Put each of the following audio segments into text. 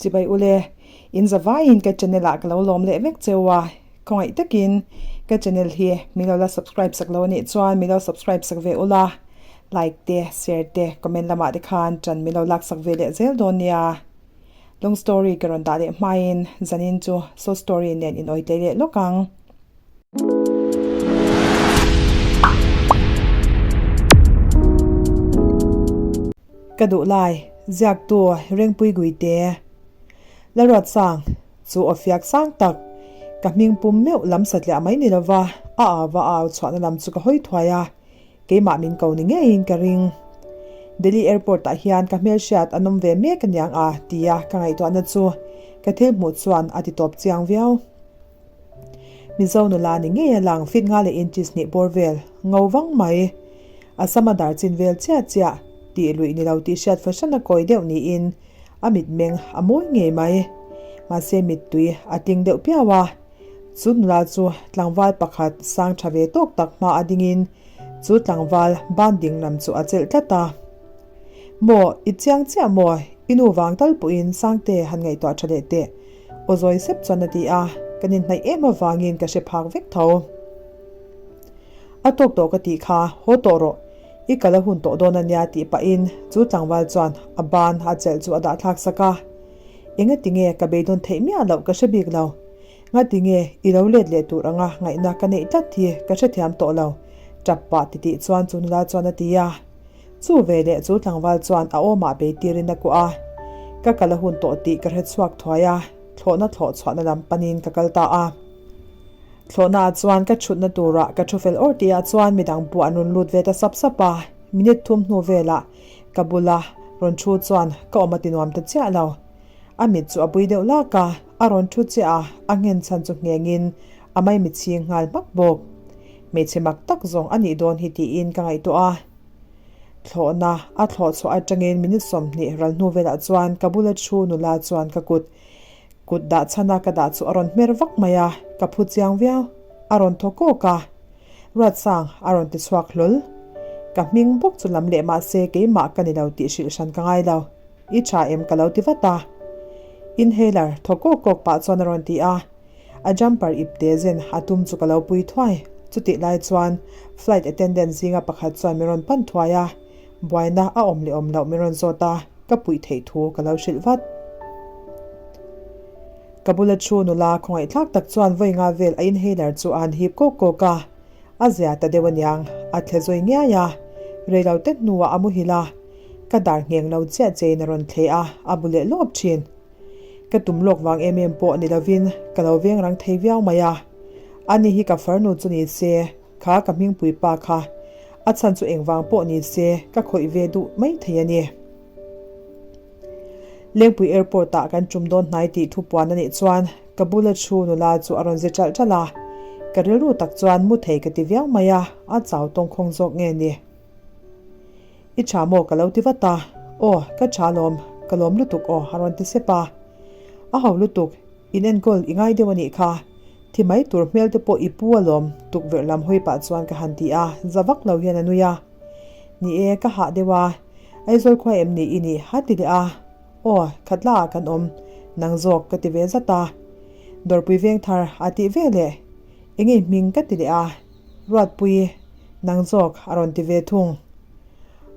Chibai ule, in zavaiin ka channel ah ka lo lawm leh vek cheu a, khawngaih takin ka channel hi min lo la subscribe sak lo anih chuan min lo subscribe sak ve ula, like te, share te, comment lamah te khan ṭan min lo lak sak ve leh zel dawn nia. Long story ka rawn dah leh hmain zanin chu short story nen in awi tlei leh lawk ang. Ka duh lai, ziaktu Rengpui Guite. Lalruatsang, chu aw fiak sang tak, ka hming pum meuh lam satliah mai ni lova a au va a au chhuahna lam chu ka hawi thuai a, keimah min ko ni ngeiin ka ring. Delhi airport ah hian ka hmelhriat an awm ve mek aniang a tia ka ngaihtuahna chu ka thil hmuh chuan a ti tawp chiang viau. Mizo nula ni ngei a lang fit nga leh inches hnih bawr vel ngo vang mai. A sama dar chin vel chiah chiah tih luih ni lo tih hriat fahran a kawi deuh niin a mitmeng a mawi ngei mai. Mahse mittui a tling deuh piau a. Chu nula chu tlangval pakhat sang tha ve tawk tak hma a dingin chu tlangval ban ding lam chu a chelh tlat a. Maw, i chiang chiah maw? I nu vang tal pawhin Sangte han ngaihtuah tha leh teh. Aw zawi sep chuan a ti a, kan inhnaih em avangin ka hre phak vek tho. A tawk tawh ka tih kha, haw tawh rawh, i kal a hun tawh dawn a nia tih pahin chu tlangval chuan a ban a chelh chu a dah thlak sak a. Engati nge ka beidawn theih miah loh ka hre bik lo. Ngati nge i lo let leh tur anga ngaihna ka neih tlat hi ka hrethiam tawh lo, tap pah titih chuan chu nula chuan a ti a. Chu ve leh chu tlangval chuan a awmah bei tirin a kuah a, ka kal a hun tawh tih ka hre chhuak thuai a, thlawhna thlawh chhuahna lam panin ka kal ta a. Thlawhnaah chuan ka thutna turah ka thu fel awr tihah chuan midang pawh an rawn lut ve ta sap sap a, minute thum hnu velah ka bula rawn thu chuan ka awm a ti nuam ta chiah lo. A mit chu a bui deuh lak a, a rawn thu chiah a, a nghen chhan chu nghengin a maimichhing nghal hmak bawk. Hmeichhe mak tak zawng a nih dawn hi tiin ka ngaihtuah a. Thlawhna a thlawh chhuah atangin minute 20 ral hnu velah chuan ka bula thu nula chuan ka kut kut dah chhana ka dah chu a rawn hmer vak mai a, ka phu chiang viau. A rawn thaw kawk a, Ruatsang a rawn ti chhuak hlawl. Ka hming bawk chu lam leh mahse keimah ka ni lo tih hrilh hran ka ngai lo. I tha em ka lo ti vat a. Inhaler thaw kawk kawk pah chuan a rawn ti a. A jumper ip te zen a tum chu ka lo pui thuai. Chutih lai chuan flight attendant zinga pakhat chuan min rawn pan thuai a, buaina a awm leh awm loh min rawn zawt a, ka puih theih thu ka lo hrilh vat. Ka bula thu nula khawngaihthlak tak chuan vawi nga vel a inhaler chu a han hip kawk kawk a, a zia ta deuh aniang, a thle zui ngiai a, reilo te hnuah a muhil a, ka dar ngheng lo chiah chein a rawn thle a, a bu leh lawp thin. Ka tum lawk vang em em pawh ni lovin ka lo veng rang thei viau mai a. Ani hi ka farnu chu ni se, kha ka hmingpui pa kha a chhan chu engvang pawh ni se ka khawih ve duh mai thei a ni. Lengpui Airport ah kan tum dawn hnai tih thu puan a nih chuan ka bula thu nula chu a rawn zi ṭalh ṭalh a. Ka rilru tak chuan mu thei ka ti viau mai a, a chau tawngkhawng zawk nge ni. I tha maw ka lo ti vat a, aw ka tha lawm, ka lawm lutuk aw a rawn ti sep a. A ho lutuk, in enkawl i ngai deuh a nih kha, thi mai tur hmel te pawh i pu alawm tukverh lam hawi pah chuan ka han ti a, za vak lo hian a nui a. Ni e, ka hah deuh a, Aizawl khua em ni i nih a ti leh a, aw khatla ah kan awm, nang zawk ka ti ve zat a. Dawrpui veng thar a tih ve leh, eng i hming ka ti leh a, Ruatpui, nang zawk a rawn ti ve thung.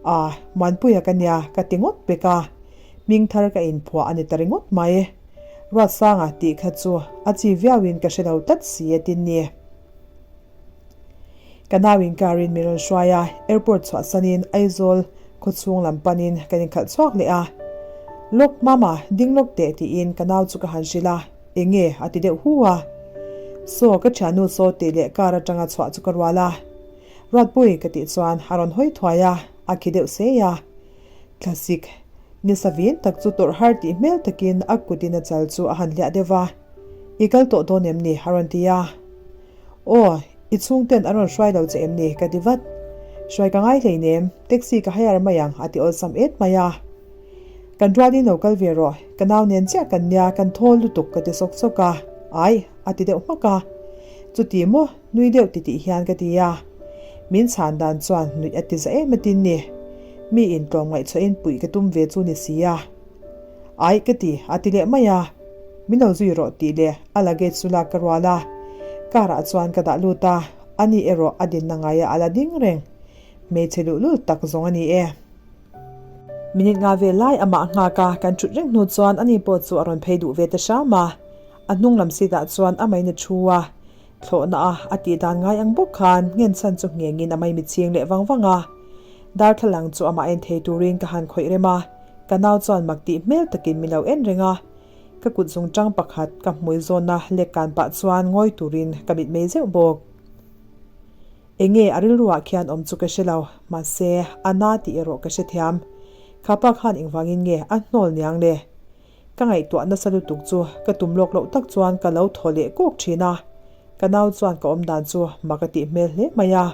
A, Muanpuia ka nia ka ti ngawt pek a, hming thar ka inphuah a ni ta ringawt mai. Ruatsanga tih kha chu a chi viauin ka hre lo tlat si a tin ni. Ka nau in car in min rawn hruai a, airport chhuahsanin Aizawl khawchhung lam panin kan inkhalh chhuak leh a. Lawk mama, ding lawk teh tiin ka nau chu ka han hrilh a. Enge a ti deuh hu a. Saw ka thiannu saw tih leh car atanga chhuah chu ka rual a. Ruatpui ka tih chuan a rawn hawi thuai a, a khi deuh sei a. Thlasik ni savin tak chu tawrh har tih hmel takin a kutin a chal chu a han hliah deuh va. I kal tawh dawn em ni? a rawn ti a. Aw, i chhungten an rawn hruai lo che em ni? ka ti vat. Hruai ka ngai hleinem, taxi ka hire mai ang a ti awlsam et mai a. Kan rualin lo kal ve rawh, ka nau nen chiah kan nia, kan thawl lutuk ka ti sawk sawk a, ai, a ti deuh hmak a. Chuti maw, nui deuh ti tih hian ka ti a. Min chhan dan chuan nuih a ti za em atin ni. Mi in tlawm ngaihchhuahin puih ka tum ve chu ni si a. Aih ka ti, a ti leh mai a. Min lo zui rawh tih leh a luggage chu lak ka rual a. Car ah chuan ka dah lut a, ani erawh a dinna ngaia a la ding reng. Hmeichhe luhlul tak zawng a ni e. Minute nga vel lai amah nghak a kan thut reng hnu chuan ani pawh chu a rawn phei duh ve ta hram a. A hnung lam seat ah chuan a main a thu a. Thlawhna a a tih dan ngai ang bawk khan nghenchhan chu nghengin a maimi ching leh vang vang a. Darthlalang chu amah en thei turin ka han khawih rem a, ka nau chuan mak tih hmel takin min lo en reng a. Ka kut zungtang pakhat ka hmui zawnna lek kan pah chuan ngawi turin ka mitmei zeuh bawk. Enge a rilruah khian awm chu ka hre lo, mahse a na tih erawh ka hrethiam. Kha pa khan engvangin nge a hnawl niang le? Ka ngaihtuah nasa lutuk chu ka tum lawk loh tak chuan ka lo thaw leh kawk thin a, ka nau chuan ka awm dan chu mak a tih hmel hle mai a.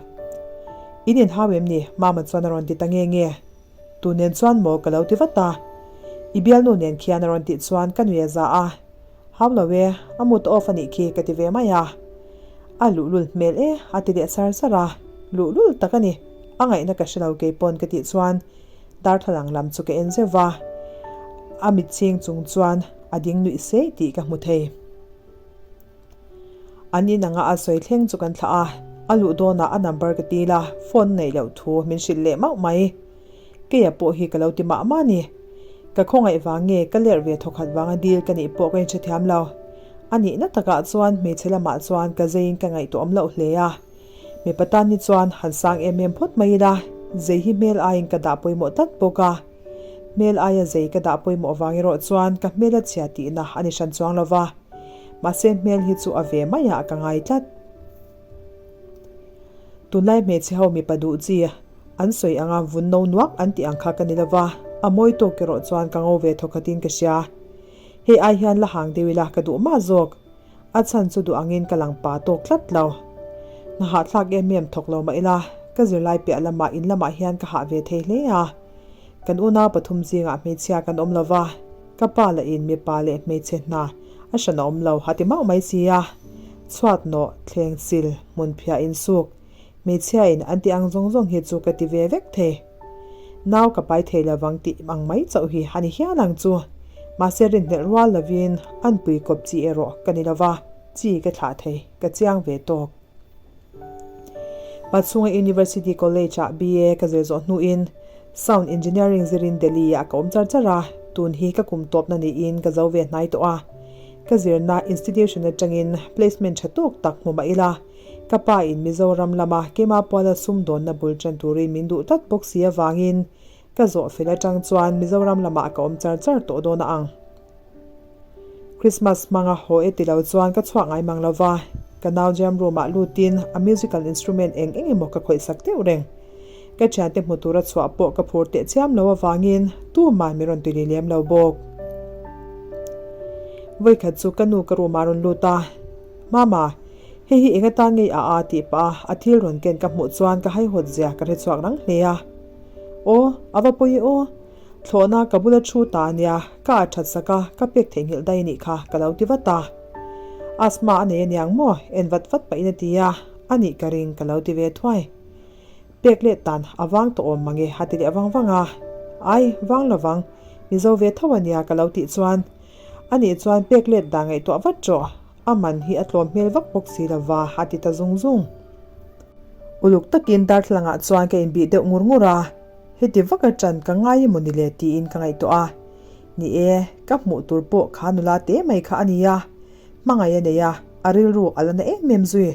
In inhau em ni? Mama chuan a rawn ti ta nge nge. Tu nen chuan maw ka lo ti vat a. I bialnu nen khian a rawn tih chuan ka nui a za a. Hau lo e, a mut off a nih khi ka ti ve mai a. A luhlul hmel e a ti leh sar sar a. Luhlul tak a ni, a ngaihna ka hre lo keipawn ka tih chuan Darthlalang lam chu ka en zeuh va, a mit chhing chung chuan a ding nuih sei tih ka hmu thei. An in anga a sawi thleng chu kan thlah a, a luh dawnah a number ka til a, phone neih loh thu min hrilh leh mauh mai. Keia pawh hi ka lo ti mah mah ni. Ka khawngaih vang nge ka lerh ve thawkhat vanga dil ka nih pawh ka inhrethiam lo. A nihna takah chuan hmeichhe lamah chuan ka zeiin ka ngaihtuahawm loh hle a. Mipa tan hi chuan han sang em em phawt mai ila, zei hi hmel aiin ka dah pawimawh tlat bawk a. Hmel aia zei ka dah pawimawh vang erawh chuan ka hmel a chhia tihna a ni hran chuang lo va. Mahse hmel hi chu a ve maiah ka ngai tlat. Tunlai hmeichhe ho mipa duh chi an sawi anga vun no nuak an tih ang kha ka ni lo va, a mawi tawk erawh chuan ka ngo ve thawkhatin ka hria. Hei ai hian la hang deuh ila ka duh mah zawk. A chhan chu duh angin ka lang pa tawk tlat lo. Hna hahthlak em em thawk lo mah ila, ka zirlai piah lamah in lamah hian ka hah ve thei hle a. Kan unau pathum zingah hmeichhia kan awm lo va, ka pa lah in mipa leh hmeichhe hna a hran a awm lo a ti mauh mai si a. Chhuat nawh, thleng sil, hmun phiah insuk, hmeichhia in an tih ang zawng zawng hi chu ka ti ve vek thei. Nau ka pai thei lovang tih ang mai chauh hi a ni hial ang chu. Mahse rinhlelh rual lovin an pui kawp chi erawh ka ni lova, chi ka thlah thei, ka chiang ve tawk. Pachhunga University College ah BA ka zir zawh hnuin Sound Engineering zirin Delhi ah ka awm char char a, tun hi ka kum tawpna niin ka zo ve hnai tawh a. Ka zirna institution atangin placement tha tawk tak hmu mah ila, Ka pa in Mizoram lama keimah puala sumdawnna bul tan turin min duh tlat bawk si avangin ka zawh fel atang chuan Mizoram lamah ka awm char char tawh dawn a ang. Christmas hmanga haw e ti lo chuan ka chhuak ngai mang lova, ka nau jam room ah lutin a musical instrument eng eng emaw ka khawih sak deuh reng. Ka thiante hmu tura chhuah pawh ka phur teh chiam lo avangin tuman min rawn tili lem lo bawk. Vawikhat chu ka nu ka room ah rawn lut a, Mama, hei hi eng atan ngei a a tih pah a a thil rawn ken ka hmuh chuan ka haihawt zia ka hre chhuak rang hle a. Aw, a va pawi e aw. Thlawhna ka bula thu ta a nia, ka a that sak a, ka pek theihnghilh daih a nih kha ka lo ti vat a. Asthma a nei aniang maw? En vat vat pahin a ti a, a nih ka ring ka lo ti ve thuai. Pek leh tan a vang tawh awm mange a ti leh vang vang a. Ai, vang lovang, Mizo ve tho a nia ka lo tih chuan A nih chuan pek let dah ngaihtuah vat rawh, a man hi a tlawm hmel vak bawk si lova a ti ta zung zung. Uluk takin darthlalangah chuan ka inbih deuh ngur ngur a, heti vak aṭan ka ngai emaw ni le tiin ka ngaihtuah a. Ni e, ka hmuh tur pawh kha nula te mai kha a ni a, hmangaih a nei a, a rilru a la na em em zui.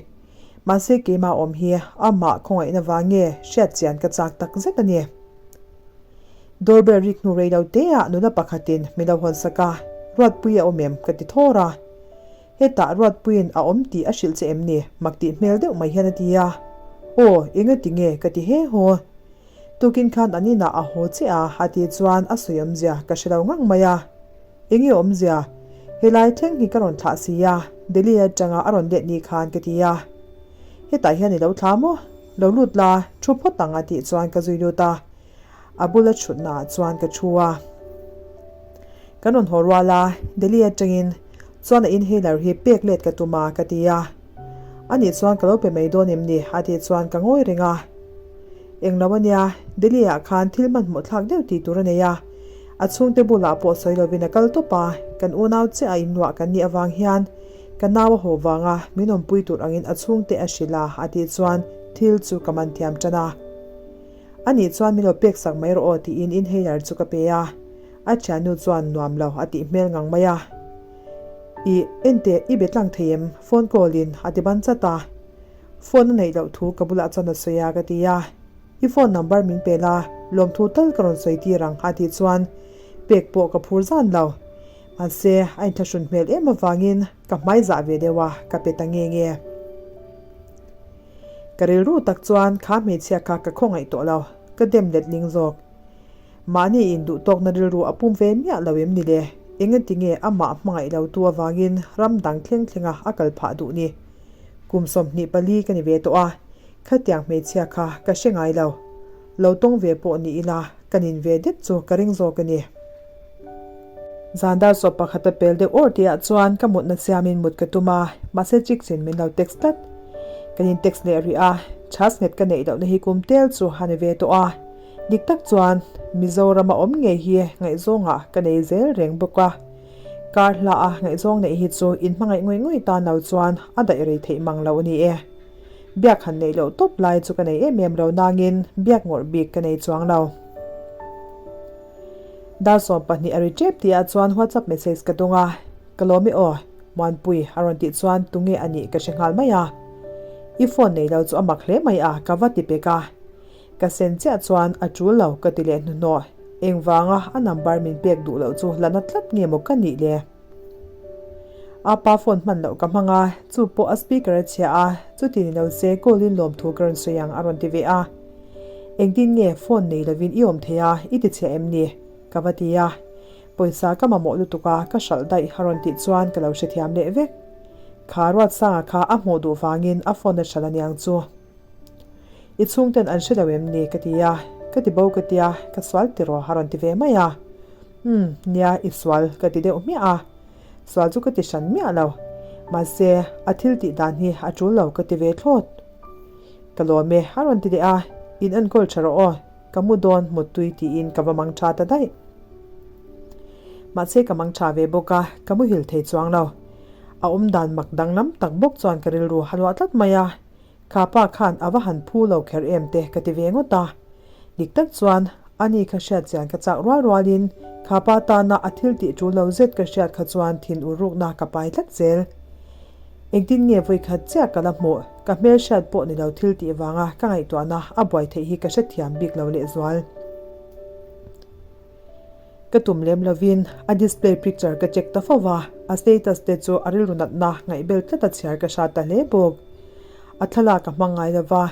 Mahse keimah awm hi amah khawngaihna vang nge hriat chian ka chak tak zet a ni. Doorbell rik hnu rei lo te ah nula pakhatin min lo hawn sak a, Ruatpui a awm em? ka ti thawr a. Hetah Ruatpuiin a awm tih a hrilh che em ni? mak tih hmel deuh mai hian a ti a. Aw, enga ti nge? ka ti he haw. Tukin khan an inah a haw che a, a ti chuan a sawi awmzia ka hre lo ngang mai a. Enge awmzia? Helai thleng hi ka rawn thlah si a, Delhi atanga a rawn let ni khan ka ti a. Hetah hian i lo thla maw? Lo lut la, thu phawt ang a tih chuan ka zui lut a. A bula thutna ah chuan ka thu a. Kan rawn haw rual a, Delhi atangin chuan a inhaler hi pek let ka tum a ka ti a. Anih chuan ka lo pe mai dawn em ni? a tih chuan ka ngawi reng a. Englo ania, Delhi ah khan thil hmanhmawh thlak deuh tih tur a nei a. A chhungte bulah pawh sawi lovin a kal tawp a, kan unau chiah a inluah kan nih avang hian ka nau a haw vanga min awmpui tur angin a chhungte a hrilh a a tih chuan thil chu ka man thiam tan a. A nih chuan min lo pek sak mai rawh aw tiin inhaler chu ka pe a, a thiannu chuan nuam lo a tih hmel ngang mai a. Ih, enteh i be tlang thei em? Phone call in a ti ban chat a. Phone a neih loh thu ka bulah chuan a sawi a ka ti a. I phone number min pe la, lawmthu tal ka rawn sawi tir ang a tih chuan pek pawh ka phur zan lo. Mahse, a inthlahrun hmel em avangin ka hmai zah ve deuh a, ka pe ta nge nge. Ka rilru tak chuan kha hmeichhia kha ka khawngaih tawh lo, ka dem letling zawk. Mahni induhtawkna rilru a pum ve miah lo em ni le? Engati nge amah hmangaih lo tu avangin ram dang thleng thlenga a kal phah duh ni? Kum 24 ka ni ve tawh a, khatiang hmeichhia kha ka hre ngai lo. Lo tawng ve pawh ni ila ka nin ve det chu ka ring zawk a ni. Zan dar sawp pakhat a pel deuh awr tihah chuan ka mutna siamin mut ka tum a, mahse chikchin min lo text tlat. Kan in text leh rih a, chhas nghet ka neih lohna hi kum tel chu a ni ve tawh a. Dik tak chuan Mizorama awm ngei hi ngaihzawngah ka nei zel reng bawk a. Kar hla a ngaihzawng neih hi chu in hmangaih ngawih ngawih tan lo chuan a daih rei theih mang lo a ni e. Biak han neih loh tawp lai chu ka nei em em lo nangin biak ngawrh bik ka nei chuang lo. Dar 12 a ri tep tihah chuan WhatsApp message ka dawng a, Ka lawm i aw, Muanpui a rawn tih chuan tunge a nih ka hre nghal mai a. I phone nei lo chu a mak hle mai a ka va ti pek a. Ka sen chiah chuan a tul lo ka ti leh hnuhnawh. Engvanga a number min pek duh loh chu la na tlat nge maw ka nih le? A pa phone hman loh ka hmang a, chu pawh a speaker a chhia a, chuti ni lo se call in lawmthu ka rawn sawi ang a rawn ti ve a. Engtin nge phone nei lovin i awm thei a, i ti chhia em ni? Ka va ti a. Pawisa ka mamawh lutuk a, ka hralh daih a rawn tih chuan ka lo hrethiam leh vek. Kha Ruatsanga kha a hmuh duh vangin a phone a hralh aniang chu. I chhungten an hre lo em ni? Ka ti a, ka ti bo ka tia, ka sual tiraw a rawn ti ve mai a. Umm, nia i sual ka ti deuh hmiah a, sual chu ka ti hran miah lo. Mahse, a thil tih dan hi a tul lo ka ti ve thlawt. Ka lawm e a rawn ti leh a, in enkawl tha rawh aw, ka mu dawn muttui tiin ka va mang tha ta daih. Mahse ka mang tha ve bawk a, ka muhil thei chuang lo. A awm dan mak danglam tak bawk chuan ka rilru a luah tlat mai a, Kha pa khan a va han phu lo kher em te ka ti ve ngawt a. Dik tak chuan ani kha hriat chian ka chak rual rualin kha pa tana a thil tih tul lo zet ka hriat kha chuan thin ur rukna ka pai tlat zel. Engtin nge vawi khat chiah ka la hmuh, ka hmel hriat pawh ni lo thil tih vanga ka ngaihtuahna a buai theih hi ka hrethiam bik lo lehzual. Ka tum lem lovin a display picture ka check ta fo va, a status te chu a rilru natna ngaihbel tlat a chhiar ka hrat ta hle bawk. A thlalak a hmang ngai lova,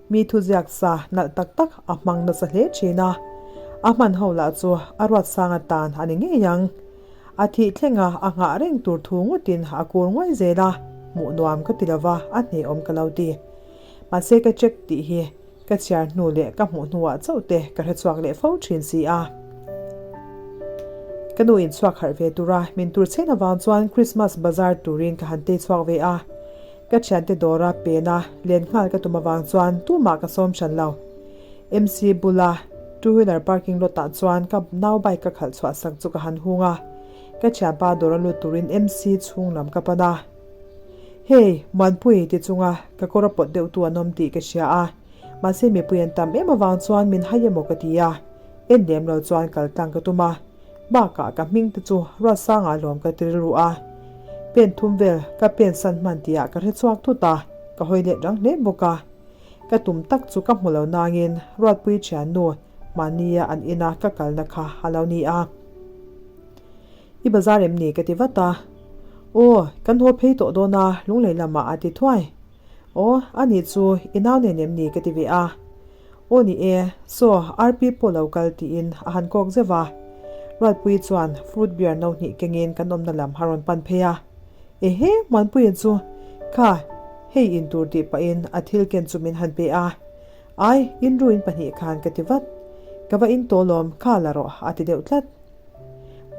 mi thuziak sa nalh tak tak a hmang nasa hle thin a. A hman ho lah chu a ruatsang atan a ni ngei ang. A thih thlenga a nghah reng tur thu ngawtin a kur nguai zel a, hmuh nuam ka ti lova a hnehawm ka lo ti. Mahse ka check tih hi Ka chhiar hnu leh ka hmuh hnuah chauh te ka hre chhuak leh fo thin si a. Ka nu in chhuak harh ve tura min tur chhen avang chuan Christmas bazar turin ka han tei chhuak ve a. Ka thiante dawra pena len nghal ka tum avang chuan tumah ka sawm hran lo. MC bula two wheeler parking lot ah chuan ka nau bike ka khalh chhuah sak chu ka han hung a. Ka thianpa dawra lut turin MC chhung lam ka pan a. Hei, Muanpui ti chunga ka kawr a pawt deuh tu an awm tih ka hria a, mahse mipui an tam em avang chuan min hai emaw ka ti a, en lem lo chuan kal tlang ka tum a, bakah ka hming te chu Ruatsanga lawm ka ti rilru a, pen thum vel ka pen san hman tihah ka hre chhuak thut a, ka hawi let rang hle bawk a, ka tum tak chu ka hmu lo nangin Ruatpui thiannu mahnia an ina ka kalna kha a lo ni a. I bazar em ni? ka ti vat a. Aw, kan haw phei tawh dawn a, lunglei lamah a ti thuai. Aw, a nih chu, i nau nen em ni? ka ti ve a. Aw ni e, saw, RP pawh lo kal tiin a han kawk zeuh a. Ruatpuii chuan fruit beer no hnih kengin kan awmna lam a rawn pan phei a. Ehe, Muanpuia chu, kha, hei in tur tih pahin a thil ken chu min han pe a. Ai, in ru in pahnih khan ka ti vat. Ka va in tawlawm, kha la rawh a ti deuh tlat.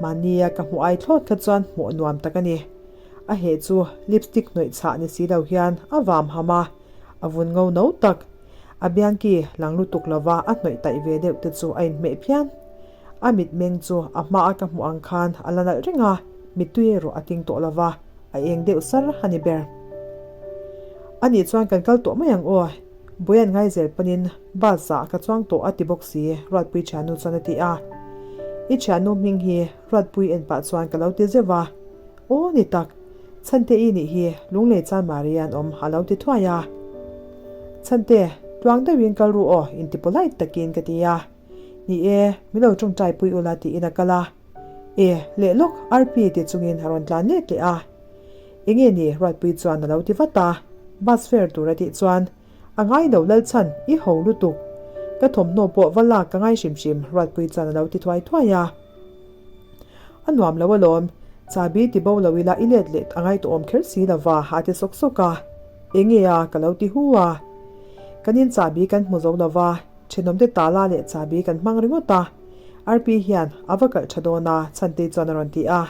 Mahnia ka hmuh ai thlawt kha chuan hmuh nuam tak a ni. A heh chu lipstick hnawih chhah ni si lo hian a vam ham a, a vun ngo no tak. A biangki lang lutuk lova a hnawih taih ve deuh te chu a inhmeh phian. A mitmeng chu a hmaa ka hmuh ang khan a la nalh reng a, mittui erawh a ting tawh lo va, a eng deuh sar a ni ber. Anih chuan kan kal tawh mai ang aw, Buian ngaizel panin bus ah ka chuang tawh a ti bawk si, Ruatpui thiannu chuan a ti a. I thiannu hming hi Ruatpui en pah chuan ka lo ti zeuh va. Aw ni tak, Chhante i nih hi Lunglei chuan Maria an awm a lo ti thuai a. Chhante, tluang deuhin kal ru aw inti polite takin ka ti a. Ni e, min lo tawngtai pui ula tiin a kal a. E, leh lawk Arpi ti chungin a rawn tlan let leh a. Enge ni Ruatpui chuan a lo ti vat a. Bus fare tur a tih chuan, A ngai lo Lalchhan, i ho lutuk. Ka thawmhnaw pawh va lak ka ngai hrim hrim Ruatpui chuan a lo ti thuai thuai a. A nuam lo alawm, chabi ti bo lo ila i let leh a ngaihtuahawm kher si lova a ti sawk sawk a. Enge a ka lo ti hu a. Kan in chabi kan hmu zo lova, thenawmte tala leh chabi kan hmang ringawt a. Arpi hian a va kalh tha dawn a, Chhantei chuan a rawn ti a.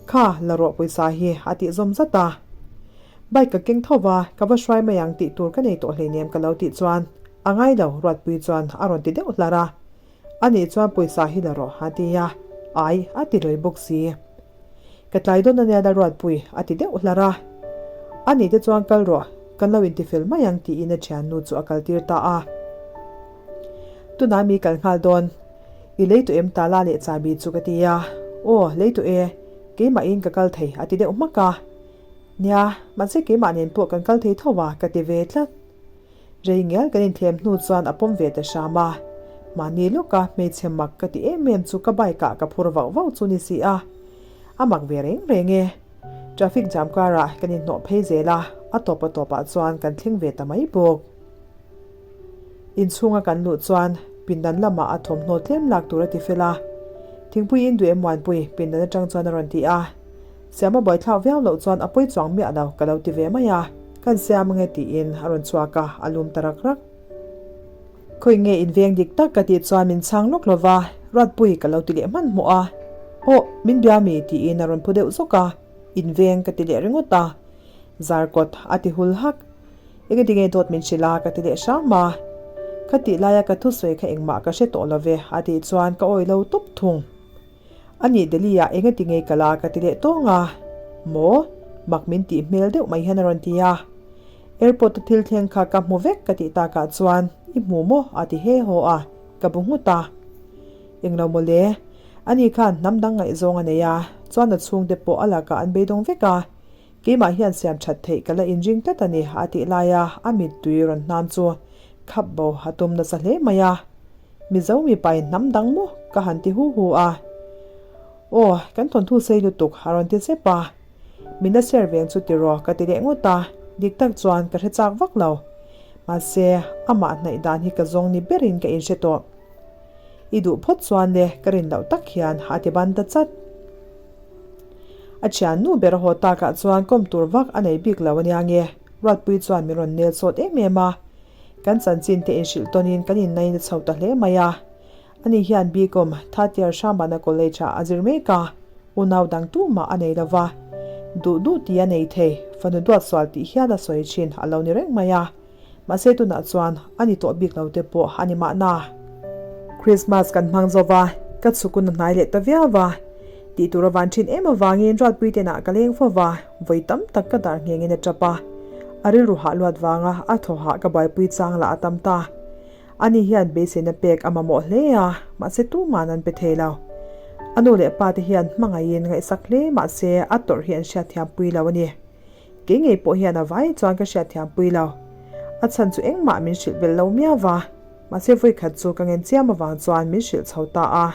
Kha, la rawh pawisa hi a tih zawm zat a. Bike ka keng tho va, ka va hruai mai ang tih tur ka nei tawh hleinem ka lo tih chuan a ngai lo Ruatpui chuan a rawn ti deuh hlar a. A nih chuan pawisa hi la rawh a ti a, ai a ti lawih bawk si. Ka tlai dawn ania la Ruatpui a ti deuh hlar a. A nih te chuan kal rawh, kan lo intifel mai ang tiin a thiannu chu a kaltir ta a. Tunah mi kal nghal dawn, i lei tawh em tala leh chabi chu ka ti a, aw lei tawh e, keimahin ka kal thei a ti deuh hmak a. Nia, mahse keimah nen pawh kan kal thei tho a ka ti ve tlat. Rei ngial kan inthlem hnu chuan a pawm ve ta hram a, mahni lawka hmeichhe mak ka ti em em chu ka bike ah ka phur vauh vauh chu ni si a, a mak ve reng reng e. Traffic jam karah kan inhnawh phei zel a, a tawp a tawpah chuan kan thleng ve ta mai bawk. Inchhunga kan luh chuan pindan lamah a thawmhnaw tlem lak tur a ti fel a, Thingpui in duh em Muanpui? pindan atang chuan a rawn ti a. Siama buaithlak viau loh chuan a pawi chuang miah lo ka lo ti ve mai a, kan siam ange tiin a rawn chhuak a, a lum ta rak rak. Khawi nge in veng dik tak ka tih chuan min chhang lawk lo va, Ruatpui ka lo ti leh hmanhmawh a, Aw, min bia mi tiin a rawn phu deuh zawk a, in veng ka ti leh ringawt a, Zarkawt a ti hul hak. Engati nge dawt min hrilh a ka ti leh hram a, Ka tih laia ka thusawi kha engmah ka hre tawh lo ve a tih chuan ka awih lo tawp thung. A nih Delhi ah enga ti ngei kal a ka ti leh tawng a, Maw? Mak min tih hmel deuh mai hian a rawn ti a. Airport a thil thleng kha ka hmu vek ka tih takah chuan I hmu maw? a ti he haw a, ka bu nghut a. Englo maw le? Ani khan hnam dang ngaihzawng a nei a, chuan a chhungte pawh a lakah an beidawng vek a, keimah hian siam that theih ka la inring tlat a ni a tih laia a mittui rawn hnam chu khap bo a tum nasa hle mai a. Mizo mipa in hnam dang maw? ka han ti hu hu a. Aw, kan thawnthu sei lutuk a rawn ti zep a. Min la share veng chu tiraw ka ti leh ngawt a, dik tak chuan ka hre chak vak lo. Mahse, amah hnaih dan hi ka zawng ni berin ka inhre tawh. I duh phawt chuan le ka rin loh tak hian a ti ban ta chat. A thiannu ber a haw takah chuan kawm tur vak a nei bik lo ania nge, Ruatpui chuan min rawn nel sawt em em a. Kan chanchin te inhrilh tawnin kan innaina chho ta hle mai a. Ani hian Bcom third year Hrambana College ah a zir mek a, unau dang tumah a nei lova. Duh duh tih a nei thei, fanu duat sual tih hian a sawi thin a lo ni reng mai a. Mahse tunah chuan a ni tawh bik lo te pawh a ni mahna. Christmas kan hmang zo va, ka chhukun a hnai leh ta viau va. Tih tur a van thin em avangin Ruatpui tenah ka leng fo va, vawi tam tak ka dar nghengin a tap a. A rilru hah luat vanga a thaw hah ka buaipui chang lah a tam ta. Ani hian beiseina pek a mamawh hle a, mahse tuman an pe thei lo. A nu leh pa te hian hmangaihin ngaihsak hle mahse a tawrh hi an hriatthiampui lo a ni. Kei ngei pawh hian a vai chuan ka hriatthiampui lo. A chhan chu engmah min hrilh belh lo miau va, mahse vawikhat chu ka ngen chiam avang chuan min hrilh chho ta a.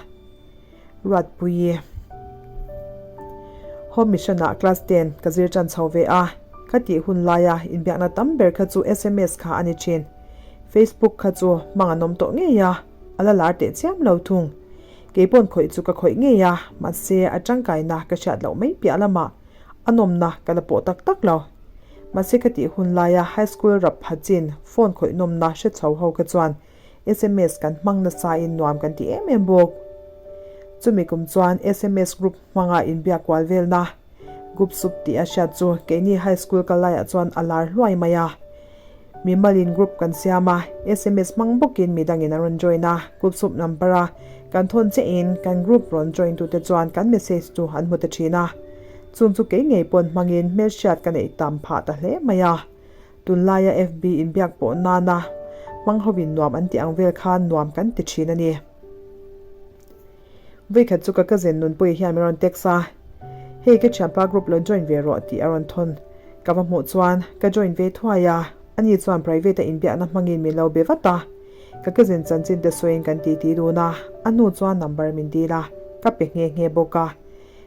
Ruatpuii. Home Mission ah class ten ka zir tan chho ve a, ka tih hun laia inbiakna tam ber kha chu sms kha a ni thin. Facebook kha chu hmang an awm tawh ngei a, a la lar teh chiam lo thung. Keipawn khawih chu ka khawih ngei a, mahse a tangkaina ka hriat loh mai piah lamah a nawmna ka la pawh tak tak lo. Mahse ka tih hun laia high school rap pha chin phone khawih nawmna hre chho ho kha chuan Sms kan hmang nasa in nuam kan ti em em bawk. Chumi kum chuan sms group hmanga inbiak kual velna Gupsup tih a hriat chu keini high school kal laiah chuan a lar hluai mai a. Mimalin group kan siam a, sms hmang bawkin midangin an rawn join a, group sub number a kan thawn chiahin kan group rawn join tute chuan kan message chu an hmu ta thin a. Chung chu kei ngei pawn hmangin hmelhriat ka neih tam phah ta hle mai a. Tunlaia FB inbiak pawh nana hmang hovin nuam an tih ang vel khan nuam kan ti thin a ni. Vawikhat chu ka cousin Nunpuia hian min rawn text a, Hei ka thianpa group lo join ve rawh tih a rawn thawn. Ka va hmuh chuan ka join ve thuai a, ani chuan private a inbiakna hmangin min lo be vat a. Ka cousin chanchin te sawiin kan titi dun a, a hnu chuan number min dil a, ka pe nghe nghe bawk a.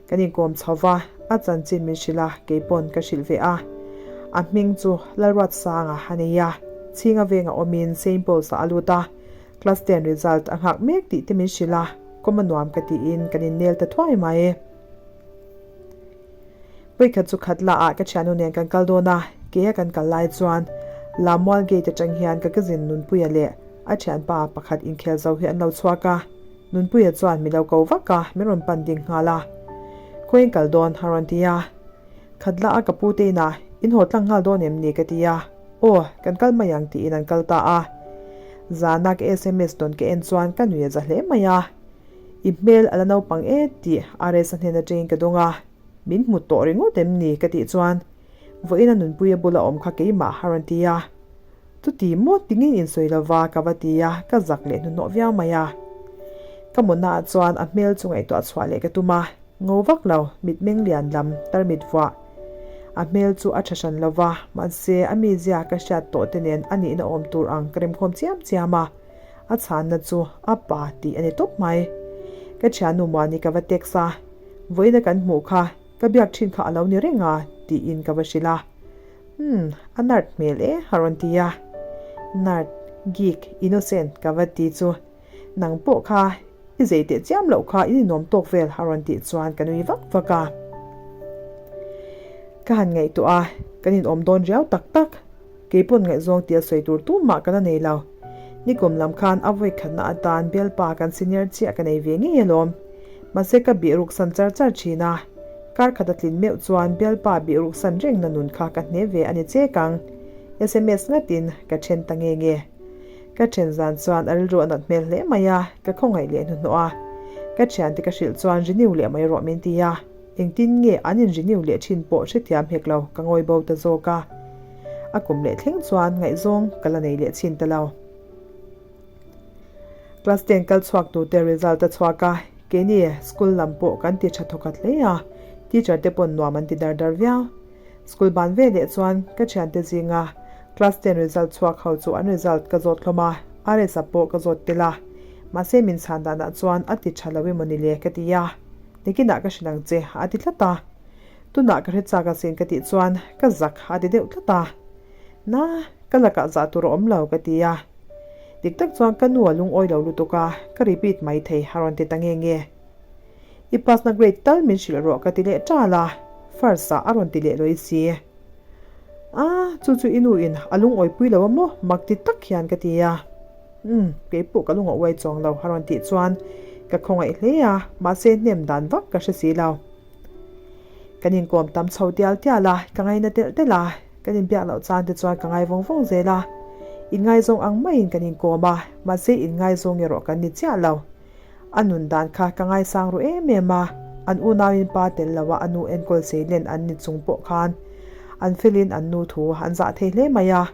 Kan inkawm chho va, a chanchin min hrilh a, kei pawn ka hrilh ve a. A hming chu Lalruatsanga a nei a, Chhinga venga awmin Saint Paul's ah a lut a, Class ten result a nghak mek tih te min hrilh a, kawm a nuam ka tiin kan innel ta thuai mai. Vawikhat chu khat la ah ka thiannu nen kan kal dawn a, keia kan kal lai chuan Lamual gate atang hian ka cousin Nunpuia leh a thianpa pakhat inkhel zo hi an lo chhuak a, Nunpuia chuan mi lo ko vak a, min rawn pan ding nghal a. Khawiin kal dawn a rawn ti a. Khat la a ka pu te inah in haw tlang nghal dawn em ni ka ti a. Aw, kan kal mai ang tiin an kal ta a. Zana ka sms dawn ka en chuan ka nui a za hle mai a. I hmel a la naupang e tih RS-a hnen atangin ka dawng a. Min hmu tawh ringawt em ni ka tih chuan vawiin a nunpuia bula awm kha keimah a rawn ti a. Chuti maw tingin insawi lova ka va ti a, ka zak leh hnuhnawh viau mai a. Ka mawhnaah chuan a hmel chu ngaihtuah chhuah leh ka tum a, ngo vak lo, mitmeng lian lam, tarmit vuah. A hmel chu a tha hran lova, mahse a mizia ka hriat tawh te nen a nihna awm tur ang ka remkhawm chiam chiam a, a chhanna chu a pa tih a ni tawp mai. Ka thiannu Muani ka va text a, vawiina kan hmuh kha ka biak thin kha a lo ni reng a tiin ka va hrilh a. Umm, a nerd hmel e a rawn ti a. Nerd, geek, innocent ka va ti chu nang pawh kha i zei teh chiam loh kha in inawm tawk vel a rawn tih chuan ka nui vak vak a. Ka han ngaihtuah a, kan inawm dawn riau tak tak. Keipawn ngaihzawng tia sawi tur tumah ka la nei lo. Nikum lam khan a vawi khatna atan bialpa kan senior chiah ka nei ve ngei alawm. Mahse ka bih ruk san char char thin a, kar khat a tlin meuh chuan bialpa bih ruk san rengna nun kha ka hne ve a ni chek ang. Sms ngatin ka then ta nge nge. Ka then zan chuan a rilru a nat hmel hle mai a, ka khawngaih leh hnuhnawh a. Ka thiante ka hrilh chuan renew leh mai rawh min ti a, engtin nge an in renew leh thin pawh hrethiam hek lo ka ngawi bo ta zawk a. A kum leh thleng chuan ngaihzawng ka la nei leh chhin ta lo. Class ten kal chhuak tute result a chhuak a, keini school lam pawh kan ti tha thawkhat hle a, teacher te pawn nuam an ti dar dar viau. School ban ve leh chuan ka thiante zinga class ten result chhuak ho chu an result ka zawt hlawm a, RS-a pawh ka zawt tel a, mahse min chhan danah chuan a ti tha lo emaw ni le ka ti a, nikinah ka hrilh ang che a ti tlat a, tunah ka hre chak asin ka tih chuan ka zak a ti deuh tlat a. Na, ka lakah zah tur a awm lo ka ti a. Dik tak chuan ka nu a lungawi lo lutuk a, ka repeat mai thei a rawn ti ta nge nge. I pass na grade tal min hrilh rawh ka ti leh ṭal a, first ah a rawn ti leh lawi si. A, chu chu i nu in a lungawi pui lo a maw mak ti tak hian ka ti a. Umm, keipawh ka lung a uai chuang lo a rawn tih chuan ka khawngaih hle a, mahse hnem dan vak ka hre si lo. Kan inkawm tam chho tial tial a, ka ngaina telh telh a, kan inbiak loh chan te chuan ka ngai vawng vawng zel a. Inngaizawng ang maiin kan inkawm a, mahse inngaizawng erawh kan ni chiah lo. A nun dan kha ka ngaisang ru em em a, an unauin pa tel lo a a nu enkawl seilen an ni chung pawh khan an felin an nu thu an zah thei hle mai a.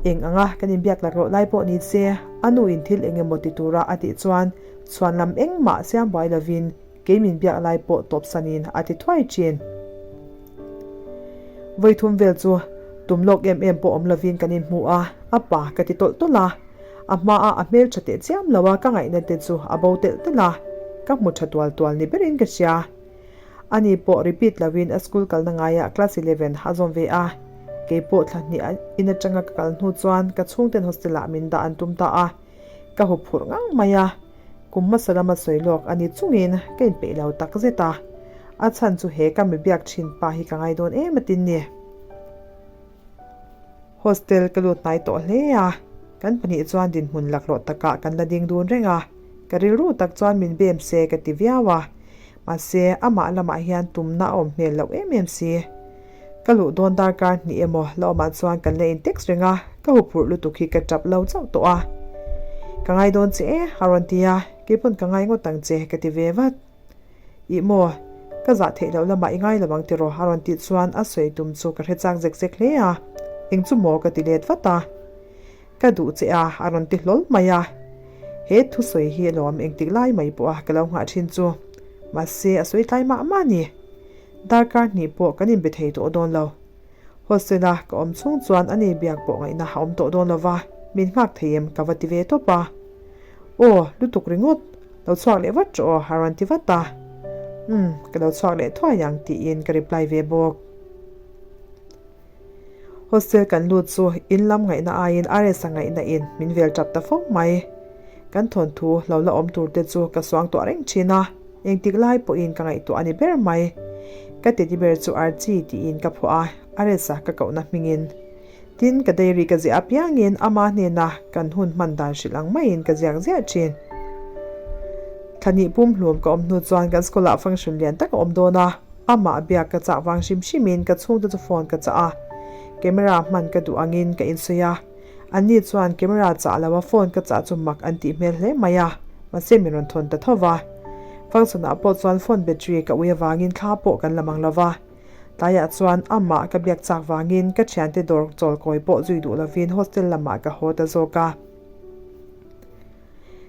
Eng anga kan inbiak lak loh lai pawh ni se, a nu in thil eng emaw ti tura a tih chuan chhuan lam engmah siam buai lovin Kei min biak lai pawh tawp sanin a ti thuai thin. Vawi thum vel chu tum lawk em em pawh awm lovin kan inhmu a, a pa ka ti tawlh tawlh a. A hmaa a hmel tha teh chiam lo a ka ngaihna te chu a bo telh telh a, ka hmu tha tual tual ni berin ka hria. Ani pawh repeat lovin a school kalna ngaiah class 11 a zawm ve a, kei pawh thla hnih in atanga ka kal hnu chuan ka chhungten hostel ah min dah an tum ta a, ka huphurh ngang mai a. Kum hmasa lama sawi lawk a ni chungin ka inpeih lo tak zet a, a chhan chu he ka mi biak thin pa hi ka ngai dawn em atin ni. Hostel ka lut hnai tawh hle a, kan pahnih chuan dinhmun laklawh takah kan la ding dun reng a, ka rilru tak chuan min bem se ka ti viau a, mahse amah lamah hian tumna a awm hmel loh em em si. Ka luh dawn darkar hnih emaw la awmah chuan kan la in text reng a. Ka huphurh lutuk hi ka tap lo chauh tawh a. Ka ngai dawn che e, a rawn ti a, keipawn ka ngai ngawt ang che ka ti ve vat. Ih maw, ka zah theih loh lamah i ngai lo ang tiraw a rawn tih chuan a sawi tum chu ka hre chak zek zek hle a, eng chu maw ka ti let vat a. Ka duh che a, a rawn ti hlawl mai a. He thusawi hi alawm engtik lai mai pawh a ka lo nghah thin chu. Mahse a sawi tlai mah mah a ni. Darkar hnih pawh kan inbe thei tawh dawn lo. Hostel-a ka awm chhung chuan a nei biak pawh ngaihna a awm tawh dawn lo va, min nghak thei em ka va ti ve tawp a. Aw, lutuk ringawt, lo chhuak leh vat rawh aw a rawn ti vat a. Umm, ka lo chhuak leh thuai ang tiin ka reply ve bawk. Hostel kan lut chu in lam ngaihna aiin RS-a ngaihna in min vel tap ta fo mai. Kan thawnthu lo la awm tur te chu ka suang tuah reng thin a, engtik lai pawhin ka ngaihtuah a ni ber mai. Ka teddy bear chu Archie tiin ka phuah a, RS-a ka kohna hmingin. Tin, ka diary ka ziah apiangin ama hnena kan hun hman dan hrilh ang maiin ka ziak ziah thin. Thlahnih pumhlum ka awm hnu chuan kan school-ah function lian tak a awm dawn a, amah biak ka chah vang hrim hrimin ka chhungte chu phone ka chah a, camera hman ka duh angin ka insawi a. Anni chuan camera chah lo a phone ka chah chu mak an tih hmel hle mai a, mahse min rawn thawn ta tho va. Function-ah pawh chuan phone battery ka ui avangin thla pawh kan la mang lo va. Tlaiah chuan amah ka biak chak vangin ka thiante dawr chawl kawi pawh zui duh lovin hostel lamah ka haw ta zawk a.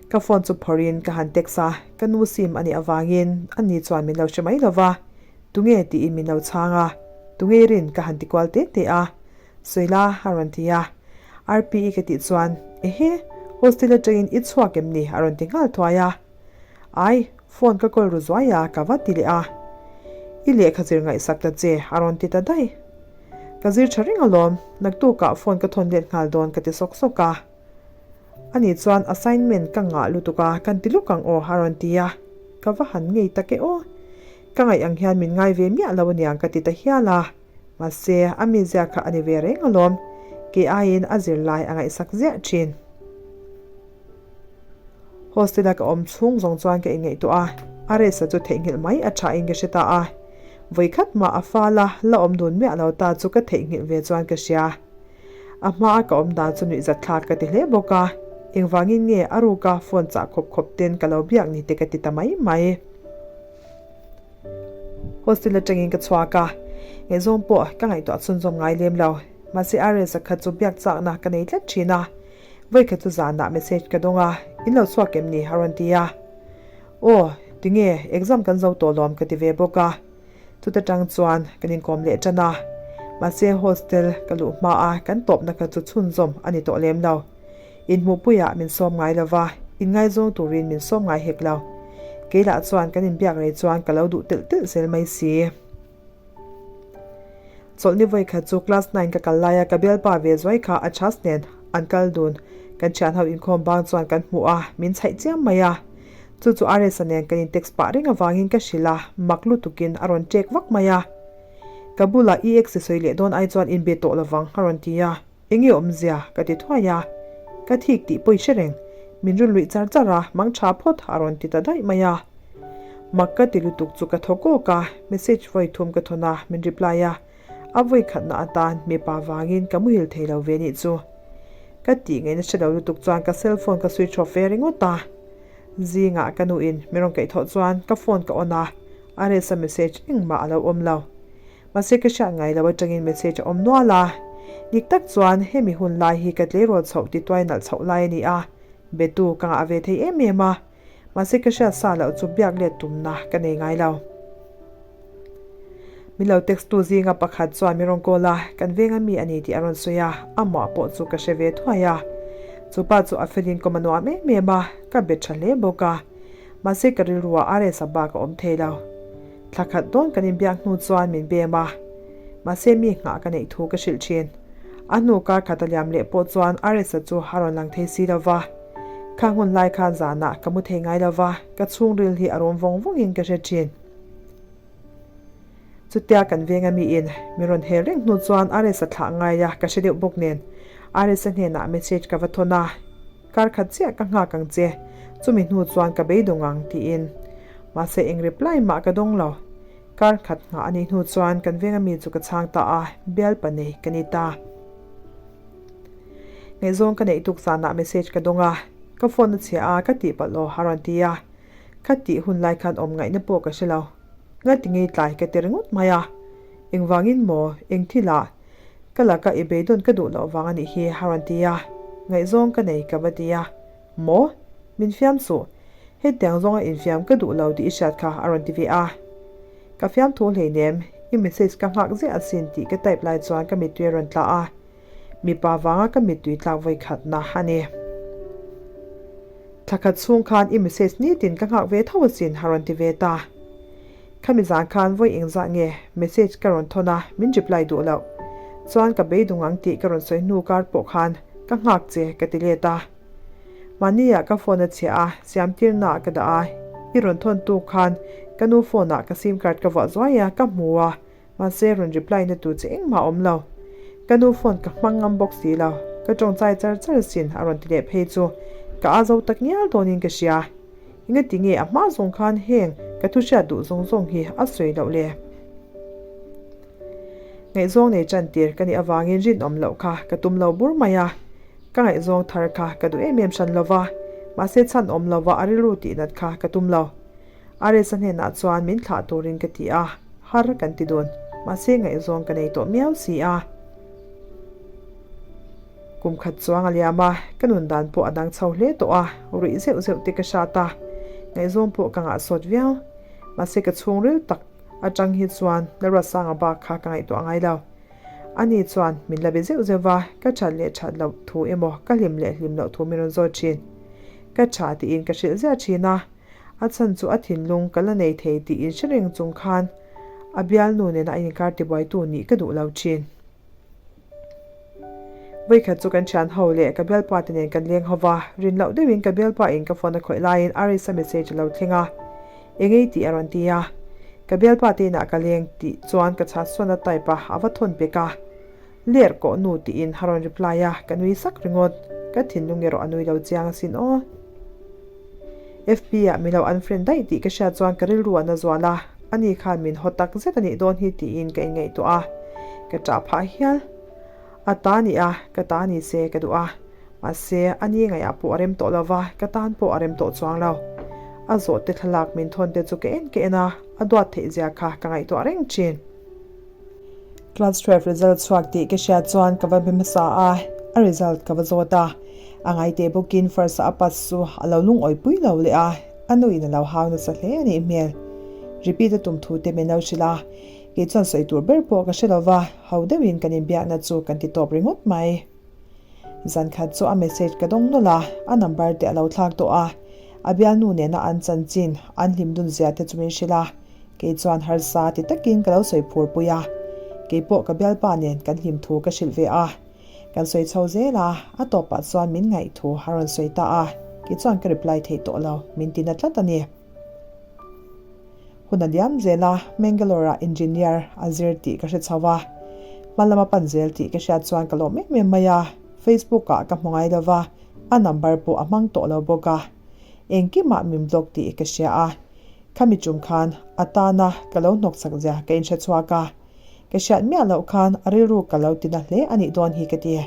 Ka phone chu phawrhin ka han text a, ka nu sim a nih avangin ani chuan min lo hre mai lo va, tunge tiin min lo chhang a, tunge i rin ka han ti kual te te a, Suila a rawn ti a, RPE ka tih chuan ehe hostel atangin i chhuak em ni a rawn ti nghal thuai a. Ai, phone ka call ru zuai a, ka va ti leh a. I lehkha zir ngaihsak ta che, a rawn ti ta daih. Ka zir tha reng alawm, naktukah phone ka thawn let nghal dawn ka ti sawk sawk a. Ani chuan assignment ka ngah lutuk a, kan ti luk ang aw, a rawn ti a. Ka va han ngei tak e aw. Ka ngaih ang hian min ngai ve miah lo aniang ka ti ta hial a. Mahse, a mizia kha a ni ve reng alawm, kei aiin a zirlai a ngaihsak ziah thin. Hostel-a ka awm chhung zawng chuan ka inngaihtuah a, a resa chu theihnghilh mai a thain ka hre ta a. Vawikhat mah a fal a, la awm dun miah lo ta chu ka theihnghilh ve chuan ka hria. A hmaa ka awm dan chu nuihzat thlak ka ti hle bawk a, engvangin nge a ruka phone chah khawp khawp ten ka lo biak ni te ka ti ta mai mai. Hostel atangin ka chhuak a, ngaihzawng pawh ka ngaihtuah chhunzawm ngai lem lo. Mahse RS-a kha chu biak chakna ka nei tlat thin a. Vawikhat chu zanah message ka dawng a, In lo chhuak em ni? a rawn ti a. Aw, tinge, exam kan zo tawh lawm ka ti ve bawk a. Chuta tang chuan kan inkawm leh tan a. Mahse hostel ka luh hma a kan tawpna kha chu chhunzawm a ni tawh lem lo. Inhmuhpuiah min sawm ngai lo va, inngaizawng turin min sawm ngai hek lo. Kei lah chuan kan inbiak rei chuan ka lo duh telh telh zel mai si. Chawlhni vawikhat chu class nine ka kal laia ka bialpa ve zuai kha a chhas nen an kal dun. Kan thianho inkhawm bang chuan kan hmuh a, min chhaih chiam mai a. Chu chu RS-a nen kan in text pah reng avangin ka hrilh a, mak lutukin a rawn ṭek vak mai a. Ka bulah EX i sawi leh dawn ai chuan inbe tawh lovang a rawn ti a. Enge awmzia? ka ti thuai a. Ka thik tih pawh i hre reng. Min rawn luih char char a, mang tha phawt a rawn ti ta daih mai a. Mak ka ti lutuk chu ka thaw kawk a, message vawi thum ka thawn a, min reply a. A vawi khatna atan mipa vangin ka muhil thei lo ve nih chu. Ka tih ngaihna hre lo lutuk chuan ka cellphone ka switch off ve ringawt a. Zingah ka nuin min rawn kaihthawh chuan ka phone ka on a, a resa message engmah a lo awm lo. Mahse ka hriat ngai lo atangin message a awm nual a. Dik tak chuan hemi hun lai hi ka tleirawl chhoh ti tuai nalh chhoh lai a ni a, betu ka ngah ve thei em em a. Mahse ka hriat sa loh chu biak let tumna ka nei ngai lo. Min lo text tu zinga pakhat chuan min rawn call a, kan venga mi a ni tih a rawn sawi a, amah pawh chu ka hre ve thuai a. Chu pa chu a felin kawm a nuam em em a, ka bet tha hle bawk a. Mahse ka rilruah RS-a bak a awm thei lo. Thla khat dawn kan inbiak hnu chuan min bem a, mahse mi nghah ka neih thu ka hrilh thin. A hnu kar khat a liam leh pawh chuan RS-a chu a rawn lang thei si lo va. Kha hun lai khan zanah ka mu thei ngai lo va, ka chhungril hi a rum vawng vawngin ka hre thin. Chutia kan venga miin min rawn hel reng hnu chuan RS-a thlah ngai a ka hre deuh bawk nen RS-a hnenah message ka va thawn a. Kar khat chiah ka nghak ang che, chumi hnu chuan ka beidawng ang, tiin. Mahse eng reply mah ka dawng lo. Kar khat nghah a nih hnu chuan kan venga mi chu ka chhang ta a, bialpa nei ka ni ta. Ngaihzawng ka neih tuk zanah message ka dawng a, ka phone a chhia a, ka tih palh aw a rawn ti a. Ka tih hun lai khan awm ngaihna pawh ka hre lo. Ngati ngei tlai ka ti ringawt mai a. Engvangin maw, eng thilah? Ka laka i beidawn ka duh loh vang a nih hi a rawn ti a. Ngaihzawng ka nei ka va ti a. Maw? Min fiam suh. Hetiang zawnga infiam ka duh lo tih i hriat kha a rawn ti ve a. Ka fiam thu hleinem, i message ka nghak ziah asin tih ka type lai chuan ka mittui a rawn tla a. Mipa vanga ka mittui tlak vawi khatna a ni. Thla khat chhung khan i message nitin ka nghak ve tho asin a rawn ti ve ta. Khami zan khan vawi engzah nge message ka rawn thawn a, min reply duh loh. Chuan ka beidung ang tih ka rawn sawi hnu kar pawh khan ka nghak che ka ti let a. Mahniah ka phone a chhiah a, siamtirna ah ka dah a, i rawn thawn tu khan ka nu phone ah ka sim card ka vuah zuai a, ka hmu a, mahse rawn reply na tur che engmah a awm lo. Ka nu phone ka hmang ngam bawk si lo, ka tawngchai char char asin a rawn ti leh phei chu ka a zo tak ngial dawnin ka hria. Engati nge a hma zawng khan heng ka thu hriat duh zawng zawng hi a sawi loh le? Ngaihzawng nei tan tir ka nih avangin rinawm loh kha ka tum lo bur mai a, ka ngaihzawng thar kha ka duh em em hran lo va, mahse chhan awm lova a rilru tihnat kha ka tum lo. Aresa hnenah chuan min thlah turin ka ti a, har kan ti dun, mahse ngaihzawng ka nei tawh miau si a. Kum khat chuang a liam a, ka nun dan pawh a dang chho hle tawh a, ruih zeuh zeuh te ka hrat a, ngaihzawng pawh ka ngahsawt viau. Mahse ka chhungril tak atang hi chuan Lalruatsanga bak kha ka ngaihtuah ngai lo. Ani chuan min la be zeuh zeuh va, ka that leh that loh thu emaw ka hlim leh hlim loh thu min rawn zawt thin. Ka tha tiin ka hrilh ziah thin a, a chhan chu a thinlung ka la nei thei tih inhre reng chung khan a bialnu nena a inkar tibuaitu nih ka duh lo thin. Vawikhat chu kan thian ho leh ka bialpa te nen kan leng ho va, rin loh deuhin ka bialpa in ka phone a khawih laiin Arisa message a lo thleng a, Engei tih a rawn ti a. Ka bialpa te inah ka leng tih chuan ka chhat sawn a type a, a va thawn pek a. Ler kawh nu tiin a rawn reply a, ka nui sak ringawt. Ka thinlung erawh a nui lo chiang asin aw. FB ah mi lo unfriend daih tih ka hriat chuan ka rilru a na zual a, ani khan min haw tak zet a nih dawn hi tiin ka inngaihtuah a, ka ṭah phah hial. A ta ni a, ka ta ni se ka duh a, mahse ani ngaihah pawh a rem tawh lo va, ka tan pawh a rem tawh chuang lo. A zawhte thlalak min thawn te chu ka en ka en a, a duat theih zia kha ka ngaihtuah reng ṭhin. Class 12 result chhuak tih ka hriat chuan ka va be hmasa a, a result ka va zawt a. A ngaite bawkin first a pass chu a lo lungawipui lo leh a, a nuin a lo hau nasa hle a nih hmel. Repeat a tum thu te min lo hrilh a, kei chuan sawi tur ber pawh ka hre lo va, ho deuhin kan inbiakna chu kan ti tawp ringawt mai. Zan khat chu a message ka dawng nawlh a, a number te a lo thlak tawh a, a bialnu nena an chanchin, an hlim dun zia te chu min hrilh a, kei chuan harsa ti takin ka lo sawi phur pui a, kei pawh ka bialpa nen kan hlim thu ka hrilh ve a, kan sawi chho zel a, a tawpah chuan min ngaih thu a rawn sawi ta a, kei chuan ka reply thei tawh lo, min ti na tlat a ni. Hun a liam zel a, Mangalore ah engineer a zir tih ka hre chho a, hma lama pan zel tih ka hriat chuan ka lawm em em mai a, Facebook ah ka hmu ngai lo va, a number pawh a hmang tawh lo bawk a, engkimah min block tih ka hria a, khami tum khan a tana ka lo hnawk chak zia ka inhre chhuak a, ka hriat miah loh khan a rilru ka lo ti na hle a nih dawn hi ka ti.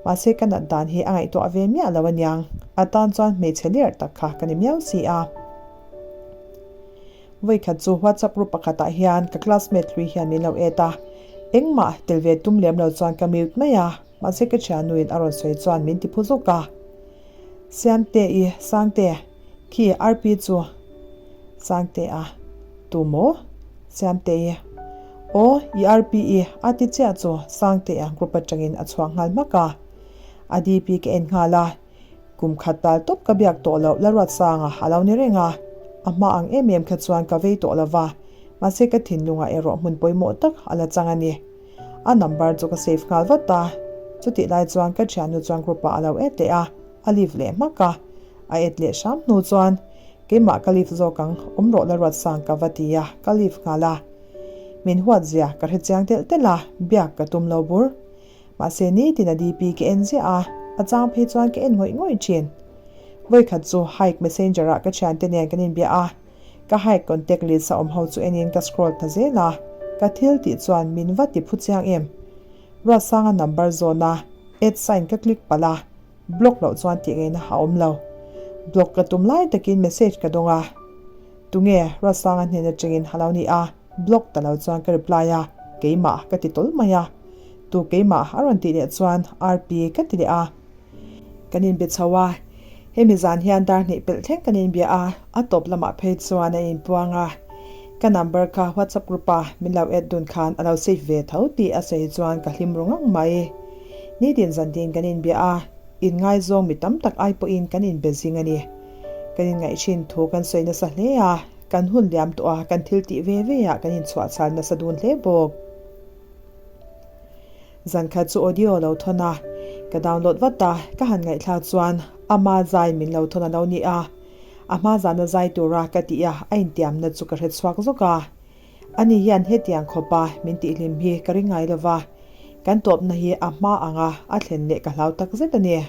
Mahse ka nat dan hi a ngaihtuah ve miah lo aniang, a tan chuan hmeichhe ler tak kha ka ni miau si a. Vawikhat chu WhatsApp group pakhatah hian ka classmate hlui hian min lo add a, engmah tel ve tum lem lo chuan ka mute mai a, mahse ka thiannuin a rawn sawi chuan min ti phu zawk a. Siamte i Sangte, khi RP chu Sangte a, tu maw? Siamte i Aw, i RP i a ti chiah chu Sangte a group atangin a chhuak nghal hmak a, a DP ka en nghal a. Kum khat tal tawp ka biak tawh loh Lalruatsanga a lo ni reng a, a hma ang em em kha chuan ka vei tawh lo va, mahse ka thinlungah erawh hmun pawimawh tak a la chang a ni. A number chu ka save nghal vat a, chutih lai chuan ka thiannu chuan group ah a lo add leh a, a leave leh hmak a, a add leh hram hnu chuan keimah ka leave zawk ang, awm rawh Lalruatsang ka va ti a, ka leave nghal a. Min huat zia ka hre chiang telh telh a, biak ka tum lo bur. Mahse nitin a DP ka en ziah a, a chang phei chuan ka en ngawih ngawih thin. Vawikhat chu Hike Messenger ah ka thiante nen kan inbia a, ka Hike contact list a awm ho chu enin ka scroll ta zel a, ka thil tih chuan min va ti phu chiang em. Ruatsanga number zawn a. Add sign ka click palh a, block loh chuan tih ngaihna a awm lo. Block ka tum lai takin message ka dawng a, tunge Ruatsanga hnen atangin a lo ni a, block ta lo chuan ka reply a, keimah ka ti tawl mai a. Tu keimah a rawn tih leh chuan RP ka ti leh a. Kan inbe chho a, hemi zan hian dar hnih pelh thleng kan inbia a, a tawp lamah phei chuan a inpuang a. Ka number kha WhatsApp group a min lo add dun khan a lo save ve tho tih a sawi chuan ka hlim ru ngang mai. Nitin zantin kan inbia a, inngaizawng mi tam tak ai pawhin kan inbe zing a ni. Kan inngaihhrin thu kan sawi nasa hle a, kan hun liam tawh a, kan thil tih ve ve ah kan inchhuahchhal nasa dun hle bawk. Zan khat chu audio lo thawn a, ka download vat a, ka han ngaihthlak chuan ama zai min lo thawn a lo ni a. A hma zana zai tura ka tih a a intiamna chu ka hre chhuak zawk a. Ani hian hetiang khawpa min tihhlim hi ka ring ngai lo va, kan tawpna hi a hma anga a thlen leh ka hlau tak zet a ni.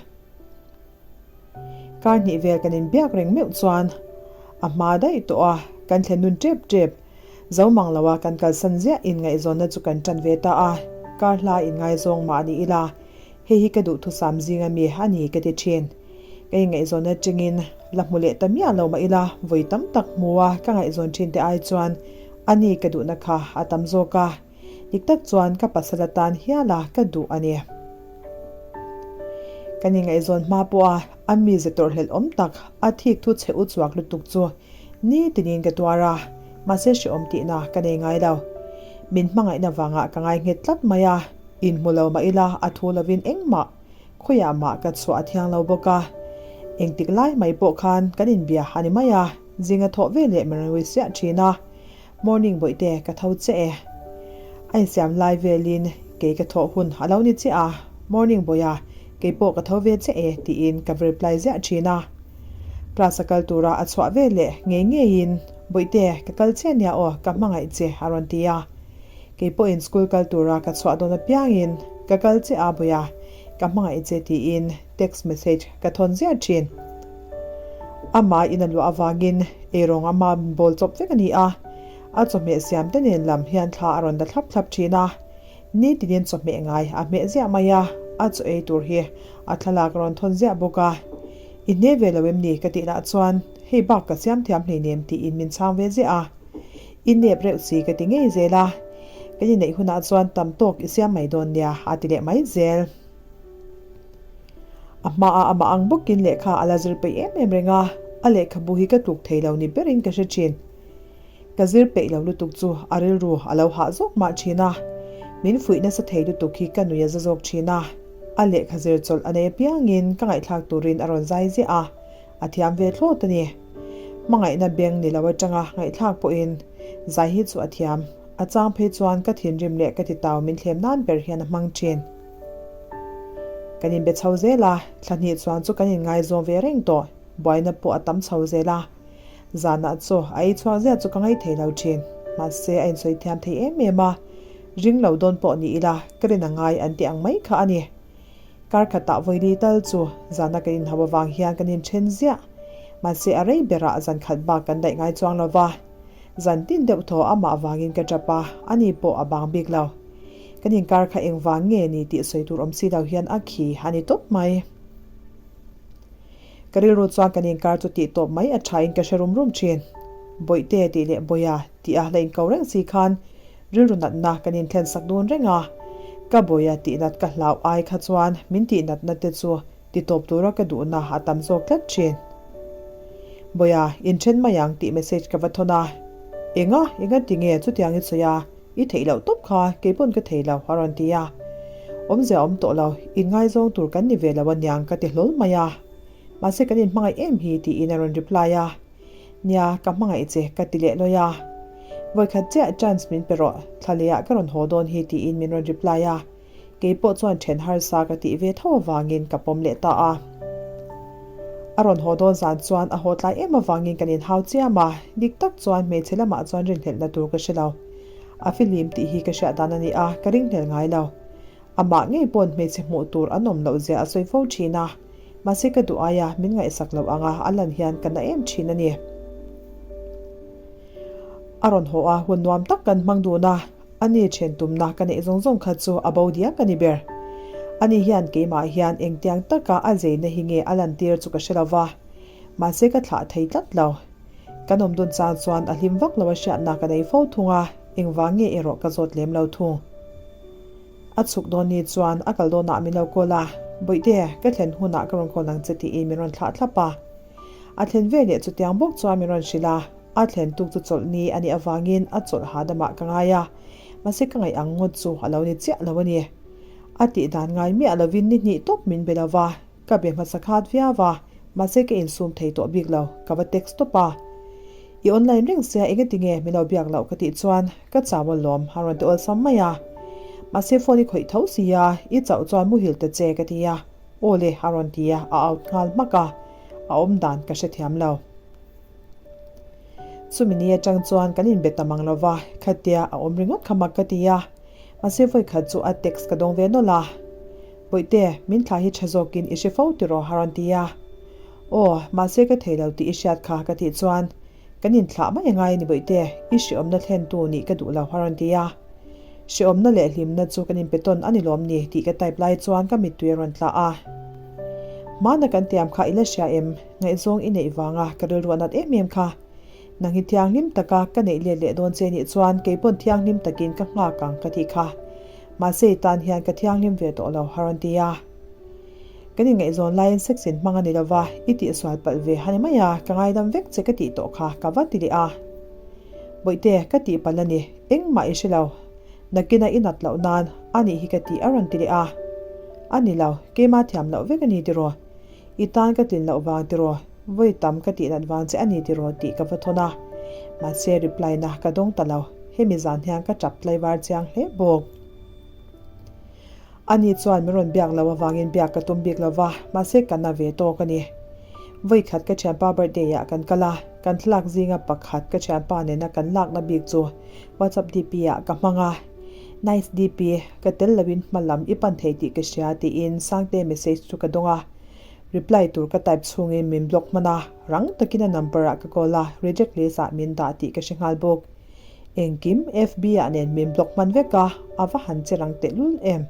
Kar hnih vel kan inbiak reng meuh chuan a hma daih tawh a, kan thlen nun tep tep. Zo mang lo a kan kalsan ziah inngaihzawnna chu kan tan ve ta a, kar hla inngaizawng mah ni ila, hei hi ka duhthusam zinga mi a ni ka ti thin. Ka inngaihzawnna tangin la hmu leh ta miah lo mah ila, vawi tam tak hmu a ka ngaihzawn thin te ai chuan a ni ka duhna kha a tam zawk a. Dik tak chuan ka pasal atan hial a ka duh a ni. Kan inngaihzawn hma pawha a mize tawrhhlelh awm tak a thik thu chhe u chuak lutuk chu ni tinin ka tuar a, mahse hrehawm tihna ka nei ngai lo. Min hmangaihna vangah ka ngai nghet tlat mai a, inhmu lo mah ila a thu lovin engmah khawiah mah ka chhuah a thiang lo bawk a. Engtik lai mai pawh khan kan inbia a ni mai a, zinga thawh veleh min rawn siah thin a. Morning bawihte ka tho che e. A insiam lai velin kei ka thawh hun a lo ni chiah a, Morning bawiha kei pawh ka tho ve che e tiin ka va reply ziah thin a. Class a kal tura a chhuah ve leh ngei ngeiin Bawihte ka kal che nia aw ka hmangaih che a rawn ti a. Kei pawhin school kal tura ka chhuah dawn apiangin ka kal che a bawiha ka hmangaih che tiin text message ka thawn ziah thin. Amah in a luah avangin eirawng ama bawl chawp vek a ni a, a chawhmeh siam te nen lam hian thla a rawn la thlap thlap thin a. Nitinin chawhmeh ngai a hmeh ziah mai a, a chaw ei tur hi a thlalak a rawn thawn ziah bawk a. I hne ve lo em ni ka tih lah chuan hei bak ka siam thiam hleinem tiin min chhang ve ziah a. I nep reuh si ka ti ngei zel a, kan inneih hunah chuan tam tawk i siam mai dawn nia a ti leh mai zel. A hmaah amah ang bawkin lehkha a la zir peih em em reng a, a lehkhabu hi ka tluk thei lo ni berin ka hre thin. Ka zir peih lo lutuk chu a rilru a lo hah zawk mah thin a, min fuih nasa thei lutuk hi ka nui a za zawk thin a. A lehkha zir chawlh a nei apiangin ka ngaihthlak turin a rawn zai ziah a, a thiam ve thlawt a ni. Hmangaihna beng ni lo atanga ngaihthlak pawhin zai hi chu a thiam, a chang phei chuan ka thinrim leh ka titau min thlem nan ber hian a hmang thin. Kan inbe chho zel a, thla hnih chuan chu kan inngaizawm ve reng tawh, buaina pawh a tam chho zel a. Zanah chaw a ei chhuak ziah chu ka ngaithei lo thin, mahse a insawi thiam thei em em a, ring lo dawn pawh ni ila ka rin a ngai an tih ang mai kha a ni. Kar khatah vawili tal chu zana kan inhau avang hian kan inthen ziah, mahse a rei berah zan khat bak kan daih ngai chuang lo va. Zan tin deuh thaw amah vangin ka tap a, ani pawh a bang bik lo. Kan inkar kha engvang nge ni tih sawi tur awm si lo hian a khi a ni tawp mai. Ka rilru chuan kan inkar chu tih tawp mai a thain ka hre rum rum thin. Bawihte tih leh Bawiha tih a la inko reng si khan rilru natna kan inthlen sak dun reng a. Ka Bawiha tih nat ka hlau ai kha chuan min tih natna te chu ti tawp tura ka duhna a tam zawk tlat thin. Bawiha, inthen mai ang tih message ka va thawn a. Enga, enga ti nge chutiang i sawi a? I theih loh tawp kha, kei pawn ka thei lo, a rawn ti a. Awmzia awm tawh lo, inngaizawng tur kan ni ve lo aniang ka ti hlawl mai a. Mahse kan inhmangaih em hi tiin a rawn reply a. Nia, ka hmangaih che ka ti leh lawi a. Vawikhat chiah chance min pe rawh, thla lehah ka rawn haw dawn hi tiin min rawn reply a. Kei pawh chuan then harsa ka tih ve tho avangin ka pawm leh ta a. A rawn haw dawn zan chuan a haw tlai em avangin kan inhau chiam a, dik tak chuan hmeichhe lamah chuan rinhlelhna tur ka hre lo. A fihlim tih hi ka hriat dan a ni a, ka ringhlel ngai lo. Amah ngei pawn hmeichhe hmuh tur an awm loh zia a sawi fo thin a, mahse ka duh aia min ngaihsak loh anga a lan hian ka na em thin a ni. A rawn haw a, hun nuam tak kan hmang dun a. A ni then tumna ka neih zawng zawng kha chu a bo diak a ni ber. Ani hian keimah hian engtiang taka a zeina hi nge a lantir chu ka hre lo va, mahse ka thlah thei tlat lo. Kan awm dun chang chuan a hlim vak lo a hriatna ka nei fo thung a, engvang nge erawh ka zawt lem lo thung. A chhuk dawn ni chuan a kal dawnah min lo call a, Bawihte, ka thlen hunah ka rawn call ang che tiin min rawn thlah thlap a. A thlen ve leh chutiang bawk chuan min rawn hrilh a, a thlen tuk chu chawlh ni a nih avangin a chawlh hahdamah ka ngai a, mahse ka ngaih ang ngawt chu a lo ni chiah lo a ni. A tih dan ngai miah lovin ni hnih tawp min be lo va, ka be hmasa khat viau a, mahse ka insum thei tawh bik lo, ka va text tawp a. I online reng sia engati nge min lo biak loh ka tih chuan ka chau alawm a rawn ti awlsam mai a. Mahse phone i khawih tho si a, i chauh chuan muhil ta che ka ti a, aw le a rawn ti a, a out nghal hmak a, a awm dan ka hrethiam lo. Chumi ni atang chuan kan inbe ta mang lova, khatia a awm ringawt kha mak ka ti a, mahse vawikhat chu a text ka dawng ve nawlh a. Bawihte, min thla hi tha zawkin i hre fo tiraw a rawn ti a. Aw, mahse ka thei lo tih i hriat kha ka tih chuan kan inthlah mai angai a ni Bawihte, i hreawmna thlentu nih ka duh lo a rawn ti a. Hreawmna leh hlimna chu kan inpe tawn a ni lawm ni tih ka type lai chuan ka mittui a rawn tla a. Hmana kan tiam kha i la hria em? Ngaihzawng i neih vanga ka rilru a nat em em kha. Nang hi thianghlim taka ka neih let leh dawn che nih chuan keipawn thianghlim takin ka nghak ang ka tih kha. Mahse i tan hian ka thianghlim ve tawh lo a rawn ti a. Kan inngaihzawn laiin sex in hmang a ni lova, i tihsual palh ve a ni mai a, ka ngaidam vek che ka tih tawh kha ka va ti leh a. Bawihte, ka tih palh a ni, engmah i hre lo. Nakina i nat loh nan a nih hi ka tih a rawn ti leh a. A ni lo, keimah thiam loh vek a ni tiraw? I tan ka tlin loh vang tiraw? Vawi tam ka tih nat vang che a ni tiraw tih ka va thawn a. Mahse reply na ka dawng ta lo. Hemi zan hian ka tap tlaivar chiang hle bawk. Ani chuan min rawn biak lo avangin biak ka tum bik lo va, mahse ka na ve tawk a ni. Vawi khat ka thianpa birthday ah kan kal a, kan thlalak zinga pakhat ka thianpa nena kan lakna bik chu WhatsApp DP ah ka hmang a. Nice DP, ka tel loin hma lam i pan thei tih ka hria tiin Sangte message chu ka dawng a. Reply tur ka type chhungin min block hman a, rang takin a number ah ka call a, reject list ah min dah tih ka hre nghal bawk. Engkim FB ah nen min block hman vek a, a va han che rang tehlul em.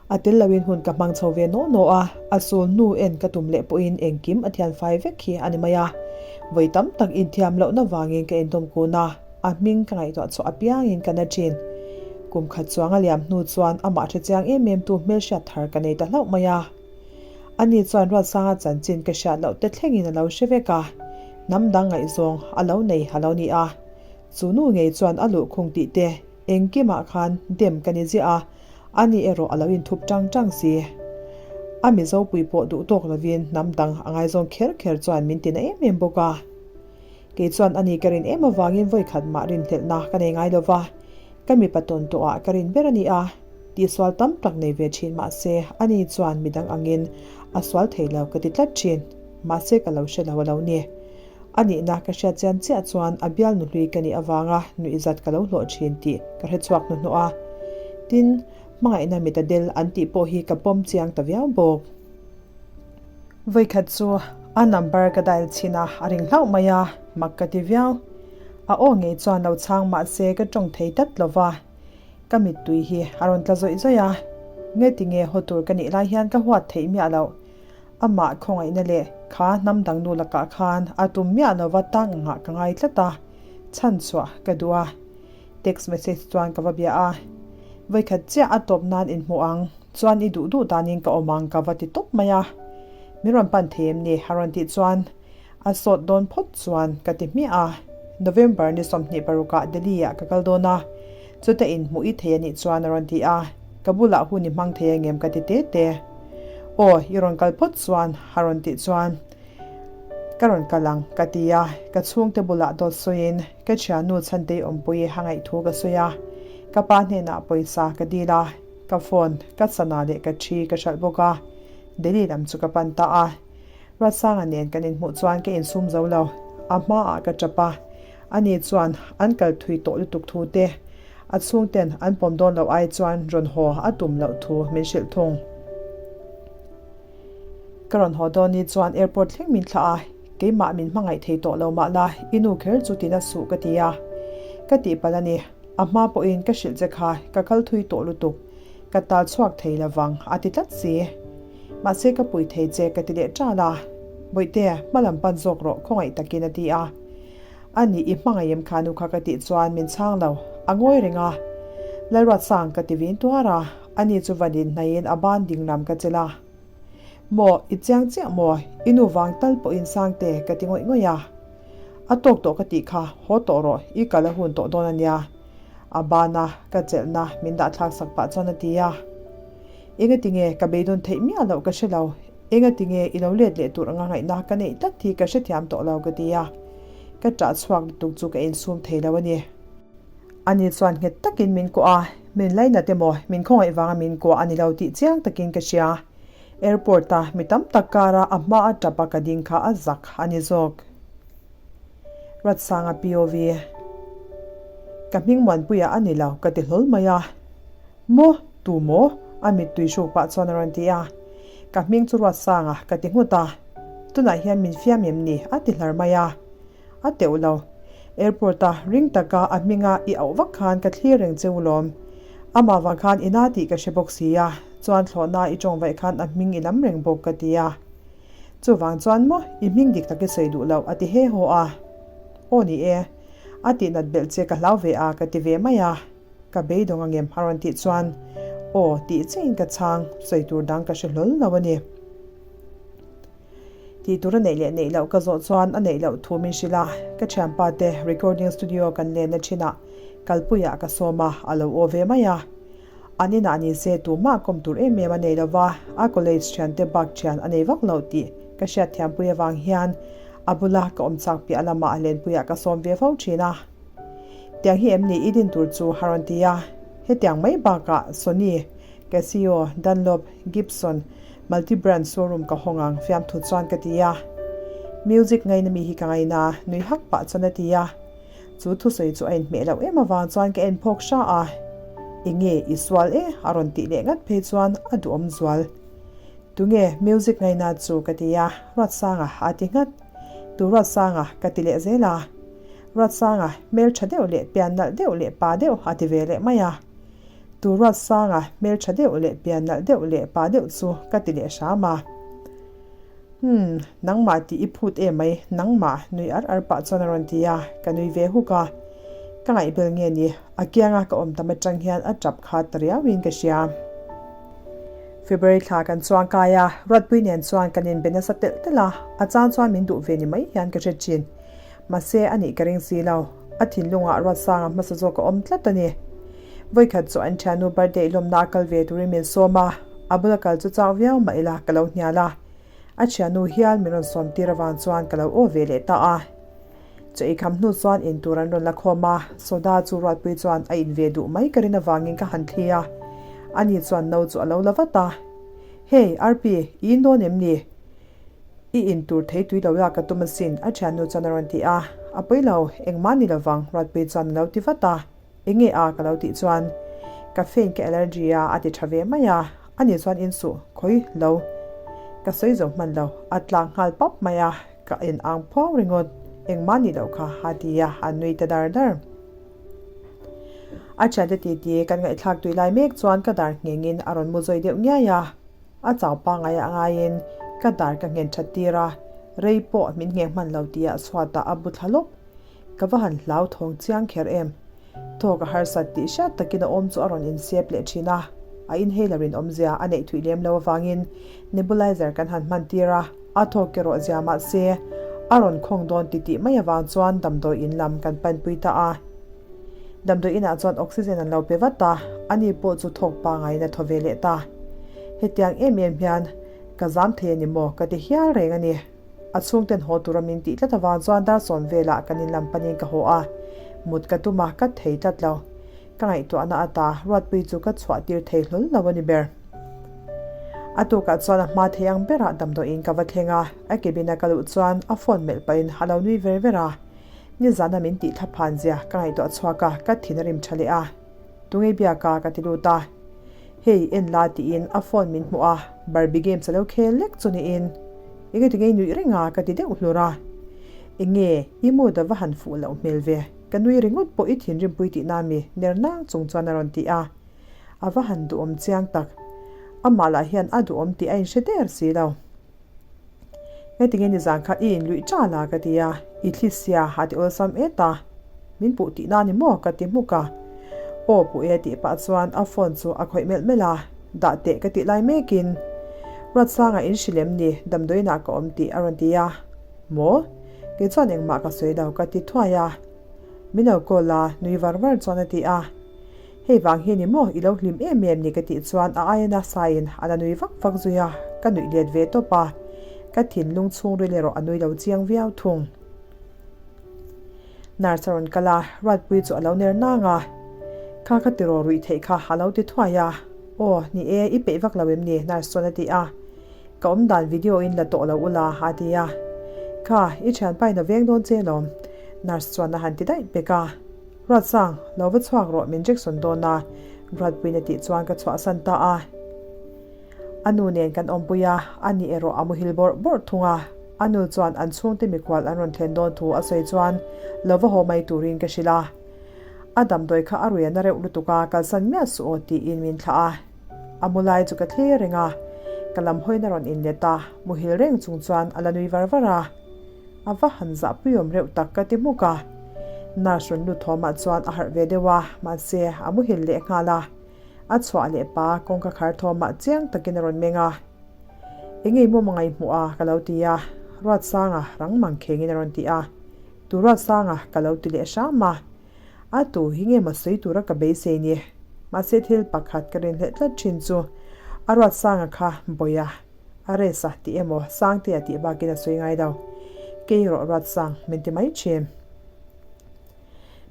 A tel loin hun ka hmang chho ve naw naw a, a sul hnu en ka tum leh pawhin engkim a thian fai vek hi a ni mai a. Vawi tam tak inthiam lohna vangin ka indawm kun a, a hming ka ngaihtuah chhuah apiangin ka na thin. Kum khat chuang a liam hnu chuan amah hre chiang em em tu hmelhriat thar ka nei ta hlauh mai a. Ani chuan Ruatsanga chanchin ka hriat loh te thlengin a lo hre vek a, hnam dang ngaihzawng a lo nei a lo ni a. Chu nu ngei chuan a luhkhung tih te engkimah khan dem ka ni ziah a, ani erawh a lo inthup tang tang si. A Mizopui pawh duh tawk lovin hnam dang a ngaizawng kher kher chuan min tina em em bawk a. Kei chuan ani ka rin em avangin vawikhat mah rinhlelhna ka nei ngai lova, ka mipa tawn tawhah ka rin ber a ni a. Tihsual tam tak nei ve thin mahse ani chuan midang angin a sual thei lo ka ti tlat thin. Mahse ka lo hre lo a lo ni. A nihna ka hriat chian chiah chuan a bial nuhlui ka nih avanga nuihzat ka lo hlawh thin tih ka hre chhuak hnuhnawh a. Tin, hmangaihna mit a del an tih pawh hi ka pawm chiang ta viau bawk. Vawikhat chu a number ka dial chhin a, a ring hlauh mai a, mak ka ti viau. A aw ngei chuan lo chhang mahse ka tawng thei tlat lo va. Ka mittui hi a rawn tla zawih zawih a, nge tinge haw tur ka nih lai hian ka huat theih miah loh. Amah khawngaihna leh kha hnam dang nu lakah khan a tum miah lova tak angah ka ngai tlat a, chhan chhuah ka duh a. Text message chuan ka va bia a, Vawikhat chiah a tawp nan inhmuh ang, chuan i duh duh danin ka awm ang ka va ti tawp mai a. Min rawn pan thei em ni? a rawn tih chuan A sawt dawn phawt chuan ka ti hmiah a, November ni 26 ah Delhi ah ka kal dawn a, chuta inhmuh i thei a nih chuan a rawn ti a, ka bulah hun i hmang thei angem ka ti te te. Aw, i rawn kal phawt chuan a rawn tih chuan ka rawn kal ang ka ti a, ka chhungte bulah dawt sawiin ka thiannu Chhantei awmpui a ngaih thu ka sawi a, ka pa hnenah pawisa ka dil a, ka phone, ka sana leh ka thi ka hralh bawk a, Delhi lam chu ka pan ta a. Ruatsanga nen kan inhmuh chuan ka insum zo lo. A hmaah ka tap a, ani chuan an kal thui tawh lutuk thu te, a chhungten an pawm dawn loh ai chuan rawn haw a tum loh thu min hrilh thung. Ka rawn haw dawn ni chuan airport thleng min thlah a, keimah min hmangaih thei tawh lo mah la, i nu kher chu tina suh ka ti a. Ka tihpalh a ni, a hma pawhin ka hrilh che kha ka kal thui tawh lutuk. Ka tal chhuak thei lovang a ti tlat si. Mahse ka pui thei che ka ti leh ṭal a. Bawihte, hma lam pan zawk rawh khawngaih takin a ti a. A nih i hmangaih em kha nu kha ka tih chuan min chhang lo, a ngawi reng a. Lalruatsang ka ti vin tuar a, ani chu van inhnaihin a ban ding lam ka chelh a. Maw, i chiang chiah maw? I nu vang tal pawhin Sangte ka ti ngawih ngawih a. A tawk tawh ka tih kha, haw tawh rawh, i kal a hun tawh dawn a nia. A bana ka chelhna min dah thlak sak pah chuan a ti a. Engati nge ka beidawn theih miah loh ka hre lo, engati nge i lo let leh tur anga ngaihna ka neih tlat hi ka hrethiam tawh lo ka ti a. Ka ṭah chhuak lutuk chu ka insum thei lo a ni. Ani chuan nghet takin min kuah a, min lainat emaw, min khawngaih vanga min kuah a ni lo tih chiang takin ka hria. Airport-a mi tam tak kara a hma a tap a ka ding kha a zak a ni zawk. Ratsanga POV. Ka hming Muanpuia a ni lo ka ti hlawl mai a. Maw? Tu maw? A mittui hruk pah chuan a rawn ti a. Ka hming chu Ruatsanga ka ti nghut a. Tunah hian min fiam em ni? A ti hlar mai a. A teuh lo. Airport a ring taka a hminga i auh vak khan ka thlir reng che u lawm. Amah vang khan ina tih ka hre bawk si a, chuan thlawhna i tawng vaih khan a hming i lam reng bawk ka ti a. Chuvang chuan maw i hming dik tak i sawi duh loh a ti he haw a. Aw ni e, a tihnat belh che ka hlau ve a ka ti ve mai a. Ka beidawng angem a rawn tih chuan aw tih chiahin ka chhang, sawi tur dang ka hre hlawl lo a ni. Tih tur a neih leh neih loh ka zawh chuan a neih loh thu min hrilh a, ka thianpa te recording studio kan lenna thinah kalpuiah ka sawm a, a lo aw ve mai a. An inah ni se tumah kawm tur em em a nei lo va, a college thiante bak thian a nei vak loh tih ka hriat thiampui avang hian a bula ka awm chak piah lamah lenpuiah ka sawm ve fo thin a. Tiang hi em ni i din tur chu a rawn ti a, hetiang mai bakah Sony Casio, Dunlop, Gibson, multi-brand showroom ka hawng ang fiamthu chuan ka ti a. Music ngaina mi hi ka ngaina, nui hak pah chuan a ti a. Chu thusawi chu a inhmeh loh em avang chuan ka en phawk hra a. Enge i sual e? a rawn tih leh ngat phei chuan a duhawm zual. Tunge music ngaina chu ka ti a, Ruatsanga a ti nghat. Tu Ruatsanga ka ti leh zel a. Ruatsanga hmeltha deuh leh pian nalh deuh leh pa deuh a ti ve leh mai a. Tu Ruatsanga hmel tha deuh leh pian nalh deuh leh pa deuh chu ka ti leh hram a. Umm, nangmah tih i phut em mai, nangmah, nui ar ar pah chuan a rawn ti a, ka nui ve huk a. Ka ngaihbel nge ni, a kianga ka awm tam atang hian a tap kha ta riauin ka hria. February thla kan chuang kai a, Ruatpui nen chuan kan inbe nasa telh telh a, a chang chuan min duh ve ni mai hian ka hre thin. Mahse, a nih ka ring si lo. A thinlungah Ruatsanga hmasa zawk a awm tlat a ni. Vawikhat chu an thiannu birthday lawmna a kal ve turin min sawm a, a bula kal chu chak viau mah ila ka lo hnial a. A thiannu hial min rawn sawm tir avang chuan ka lo aw ve leh ta a. Chaw ei kham hnu chuan in tur an rawn la khawm a, soda chu Ruatpui chuan a in ve duh mai ka rin avangin ka han thli a. Ani chuan no chu a lo la vat a. Hey, Arpi, i in dawn em ni? I in tur thei tui lo lak ka tum asin, a thiannu chuan a rawn ti a. A pawi lo, engmah ni lovang, Ruatpui chuan a lo ti vat a. Enge a ka lo tih chuan, Caffeine ka allergy a, a ti tha ve mai a. Ani chuan in suh, khawi lo. Ka sawi zo hman lo, a tlak nghal pap mai a, ka en ang phuau ringawt, engmah ni loh kha, a ti a, a nui ta dar dar. A thiante titi kan ngaihthlak tui lai mek chuan ka dar nghengin a rawn mu zawi deuh ngiai a. A chau pangai a ngaiin ka dar ka nghen that tir a, rei pawh min ngheng hman lo tih ah chhuatah a bu thla lawp. Ka va han hlau thawng chiang kher em. Thawk a harsat tih hriat takin a awm chu a rawn insep leh thin a, a inhaler in awmzia a neih thuih lem lo avangin nebulizer kan han hman tir a, a thawk erawh zia mahse a rawn khawng dawn titih mai avang chuan damdawi in lam kan panpui ta a. Damdawi inah chuan oxygen an lo pe vat a, ani pawh chu thawk pangaiin a thaw ve leh ta. Hetiang em em hian ka zam thei a ni maw ka ti hial reng a ni. A chhungten haw tura min tih tlat avang chuan dar sawn velah kan in lam panin ka haw a, mut ka tum a, ka thei tlat lo. Ka ngaihtuahna ata Ruatpui chu ka chhuah tir thei hlawl lo a ni ber. A tukah chuan a hma thei ang berah damdawiin ka va thleng a, a cabin a ka luh chuan a phone melh pahin a lo nui ver ver a. Nizana min tih thla phan zia ka ngaihtuah chhuak a, ka thin a rim tha leh a. Tunge biak a ka ti lut a. Hei en la tiin a phone min hmuh a, Barbie games a lo khel lek chu niin. Enge tinge i nuih reng a ka ti deuh hlur a. Enge i mood a va han fuh loh hmel ve, ka nui ringawt pawh i thinrimpui tihna mi ner nang chung chuan a rawn ti a. A va han duhawm chiang tak. Amah lah hian a duhawm tih a inhre der si lo. Ngatinge nizan kha i inluih ṭal a ka ti a, i thli sia a ti awlsam et a. Min puh tihna ni maw ka ti hmuk a. Aw puh e tih pah chuan a phone chu a khawih melh melh a, dah teh ka tih lai mekin Ruatsanga in hrilh em ni damdawiinah ka awm tih a rawn ti a. Maw? Kei chuan engmah ka sawi lo ka ti thuai a. Min lo call a, nui var var chuan a ti a. Hei vang hi ni maw i lo hlim em em ni ka tih chuan a aia nasain a la nui vak vak zui a, ka nuih let ve tawp a, ka thinlung chhungril erawh a nui lo chiang viau thung. Nurse a rawn kal a, Ruatpui chu a lo ner nang a, Kha ka tiraw ruih theih kha a lo ti thuai a, Aw, ni e, i peih vak lo em ni? Nurse chuan a ti a, Ka awm dan video in la tawh lo ula a ti a, Kha, i thianpa in a veng dawn che lawm Nurse chuan a han ti daih pek a. Ruatsang, lo va chhuak rawh min Jackson dawn a, Ruatpuiin a tih chuan ka chhuahsan ta a. A nu nen kan awmpui a, a ni erawh a muhil bawrh bawrh thung a. A nu chuan an chhungte mikhual an rawn thlen dawn thu a sawi chuan lo va haw mai turin ka hrilh a. A damdawi kha a rui a na reuh lutuk a, kalsan miah suh aw tiin min thlah a. A mu lai chu ka thlir reng a, ka lam hawiin a rawn inlet a, muhil reng chung chuan a la nui var var a. A va han zahpuiawm reuh tak ka ti hmuk a. Nurse rawn lut thawmah chuan a harh ve deuh a, mahse a muhil leh nghal a. A chhuah leh pa kawngka khar thawmah chiang takin a rawn meng a. Eng nge maw ngaihmawh a ka lo ti a, Ruatsanga rang mang khengin a rawn ti a. Tu Ruatsanga ka lo ti leh hram a. A tu hi nge maw sawi tura ka beisei ni? Mahse thil pakhat ka rinhlelh tlat thin chu a Ruatsanga kha bawiha. A rest a tih emaw Sangtea tih bakin a sawi ngai lo. Kei rawh Ruatsang min ti mai thin.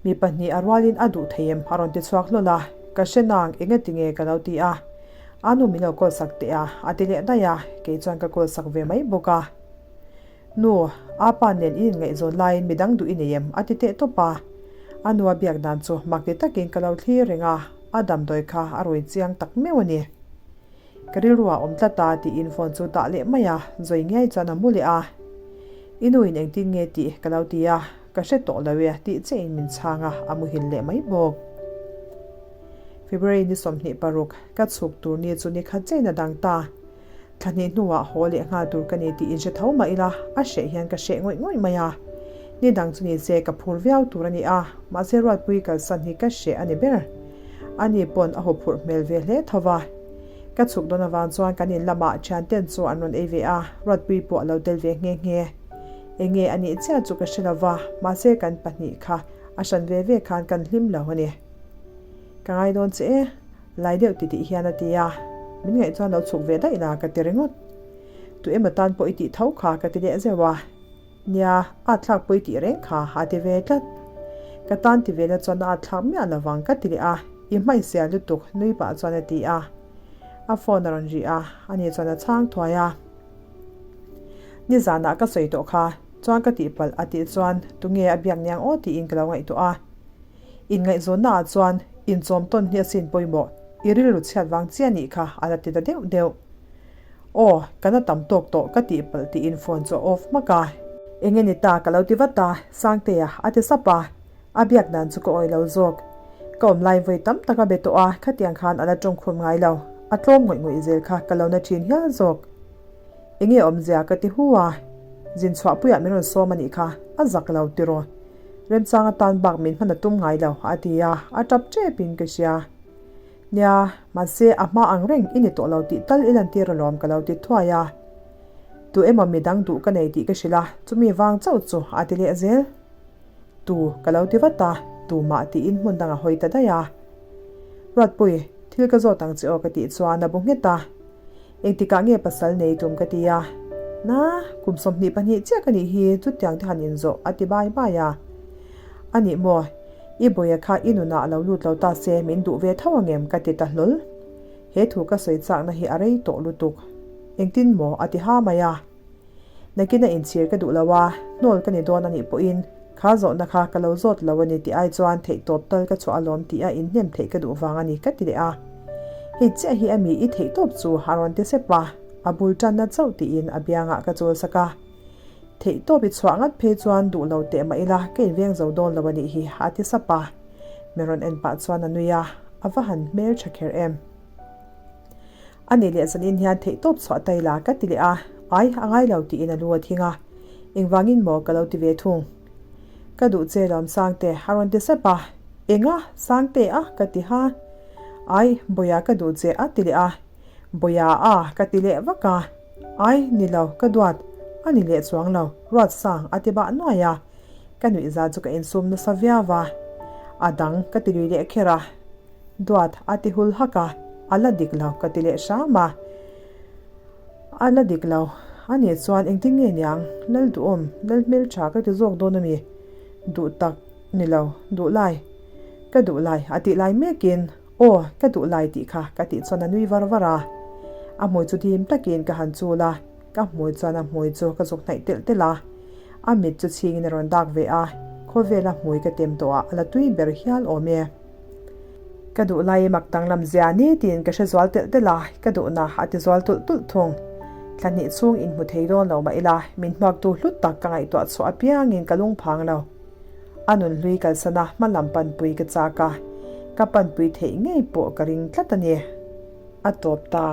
Mi pahnih a rualin a duh thei em a rawn ti chhuak hlawl a, ka hre nang enga ti nge ka lo ti a. A nu min lo call sak teh a, a ti leh daih a, kei chuan ka call sak ve mai bawk a. Nu, a pa nen i inngaihzawn laiin midang duh i nei em? a ti teh tawp a. A nu a biak dan chu mak ti takin ka lo thlir reng a, a damdawi kha a rawi chiang tak meuh a ni. Ka rilru ah awm tlat a tiin phone chu dah leh mai a, zawi ngiai chuan a mu leh a. I nu in engtin nge tih ka lo ti a, ka hre tawh lo e tih chiah in min chhang a, a muhil leh mai bawk. February ni 26, ka chhuk tur ni chu ni khat chiah in a dang ta. Thla hnih hnuah haw leh nghal tur ka ni tih in hre tho mah ila, a hreh hian ka hreh ngawih ngawih mai a. Ni dang chu ni se ka phur viau tur a ni a, mahse Ruatpui kalsan hi ka hreh a ni ber. Ani pawn a huphurh hmel ve hle tho va. Ka chhuk dawn avang chuan kan in lamah thianten chu an rawn ei ve a, Ruatpui pawh a lo tel ve nghe nghe. Enge a nih chiah chu ka hre lo va, mahse kan pahnih kha a hran ve ve khan kan hlim lo a ni. Ka ngai dawn che e, lai deuh ti tih hian a ti a, min ngaih chuan lo chhuk ve daih la ka ti ringawt. Tu emaw tan pawh i tih tho kha ka ti leh zeuh a. Nia, a thlak pui tih reng kha a ti ve tlat. Ka tan ti ve na chuan a thlak miah lo vang ka ti leh a, i hmaihsial lutuk nui pah chuan a ti a. A phone a rawn ri a, ani chuan a chhang thuai a. Nizanah ka sawi tawh kha, chuan ka tihpalh a tih chuan tunge a biak niang aw tiin ka lo ngaihtuah a. Inngaihzawnna ah chuan inchawm tawn hi asin pawimawh, i rilru chhiat vang chiah nih kha a la ti ta deuh deuh. Aw, kan a tam tawk tawh ka tih palh tiin phone chu a off hmak a. Enge ni ta ka lo ti vat a, Sangtea a ti sap a. A biak dan chu ka awih lo zawk. Ka awm lai vawi tam tak a be tawh a, khatiang khan a la tawngkhum ngai lo. A tlawm ngawih ngawih zel kha ka lo na thin hial zawk. Enge awmzia ka ti hu a, zin chhuahpuiah min rawn sawm a nih kha, a zak lo tiraw. Remchang atan bak min hman a tum ngai lo a ti a, a tap tep in ka hria. Nia, mahse a hma ang reng i ni tawh lo tih tal i lantir alawm ka lo ti thuai a. Tu emaw midang duh ka nei tih ka hrilh a, chumi vang chauh chu a ti leh zel. Tu ka lo ti vat a, tumah tiin hmun dang a hawi ta daih a. Ruatpui, thil ka zawt ang che aw ka tih chuan a bu nghet a. Engtikah nge pasal nei tum ka ti a. Na, kum 22 chiah ka nih hi chutiang te han inzawh a ti bai bai a. A nih maw? I bawia kha i nunah a lo lut lo ta se min duh ve tho angem ka ti ta hlawl. He thu ka sawi chakna hi a rei tawh lutuk. Engtin maw a ti ha mai a. Nakin a inchhir ka duh lo a, hnawl ka ni dawn a nih pawhin kha zawhna kha ka lo zawt lo a ni tih ai chuan theihtawp tal ka chhuah alawm tih a inhnem theih ka duh vang a ni ka ti leh a. Hei chiah hi a mi i theihtawp chu a rawn ti sep a, a bul tanna chauh tiin a biangah ka chawl sak a. Theihtawp i chhuah ngat phei chuan duh lo teh mah ila ka inveng zo dawn lo a nih hi a ti sap a. Mi rawn en pah chuan a nui a. A va han hmel tha kher em. A nih leh zanin hian theihtawp chhuah ta ila ka ti leh a, ai a ngai lo tiin a lu a thing a, engvangin maw ka lo ti ve thung. Ka duh che lawm Sangte a rawn ti sep a, enga Sangte a ka ti ha, ai Bawia ka duh che a ti leh a, Bawia a ka ti leh vak a, ai ni lo ka duat a ni leh chuang lo Ruatsang a ti bah nuai a, ka nuihza chu ka insum nasa viau a, a dang ka ti lui leh kher a. Duat a ti hul hak a, a la dik lo ka ti leh hram a. A la dik lo, a nih chuan engtin nge niang, Lal duhawm, Lal hmeltha ka ti zawk dawn a mi? Duh tak ni lo, duh lai. Ka duh lai a tih lai mekin, Aw, ka duh lai tih kha ka tih chuan a nui var var a. A hmui chu dim takin ka han chul a, ka hmui chuan a hmui chu ka zuk hnaih telh telh a. A mit chu chhingin a rawn dak ve a, khawvela hmui ka tem tawh ah a la tui ber hial awm e. Ka duh lai mak danglam zia ni tiin ka hre zual telh telh a, ka duhna a ti zual tulh tulh thung. Thla hnih chhung inhmu thei dawn lo mah ila, min hmuaktu hlut tak ka ngaihtuah chhuah apiangin ka lungphang lo. A nun hlui kalsana hma lam panpui ka chak a, ka panpui theih ngei pawh ka ring tlat a ni. A tawp ta.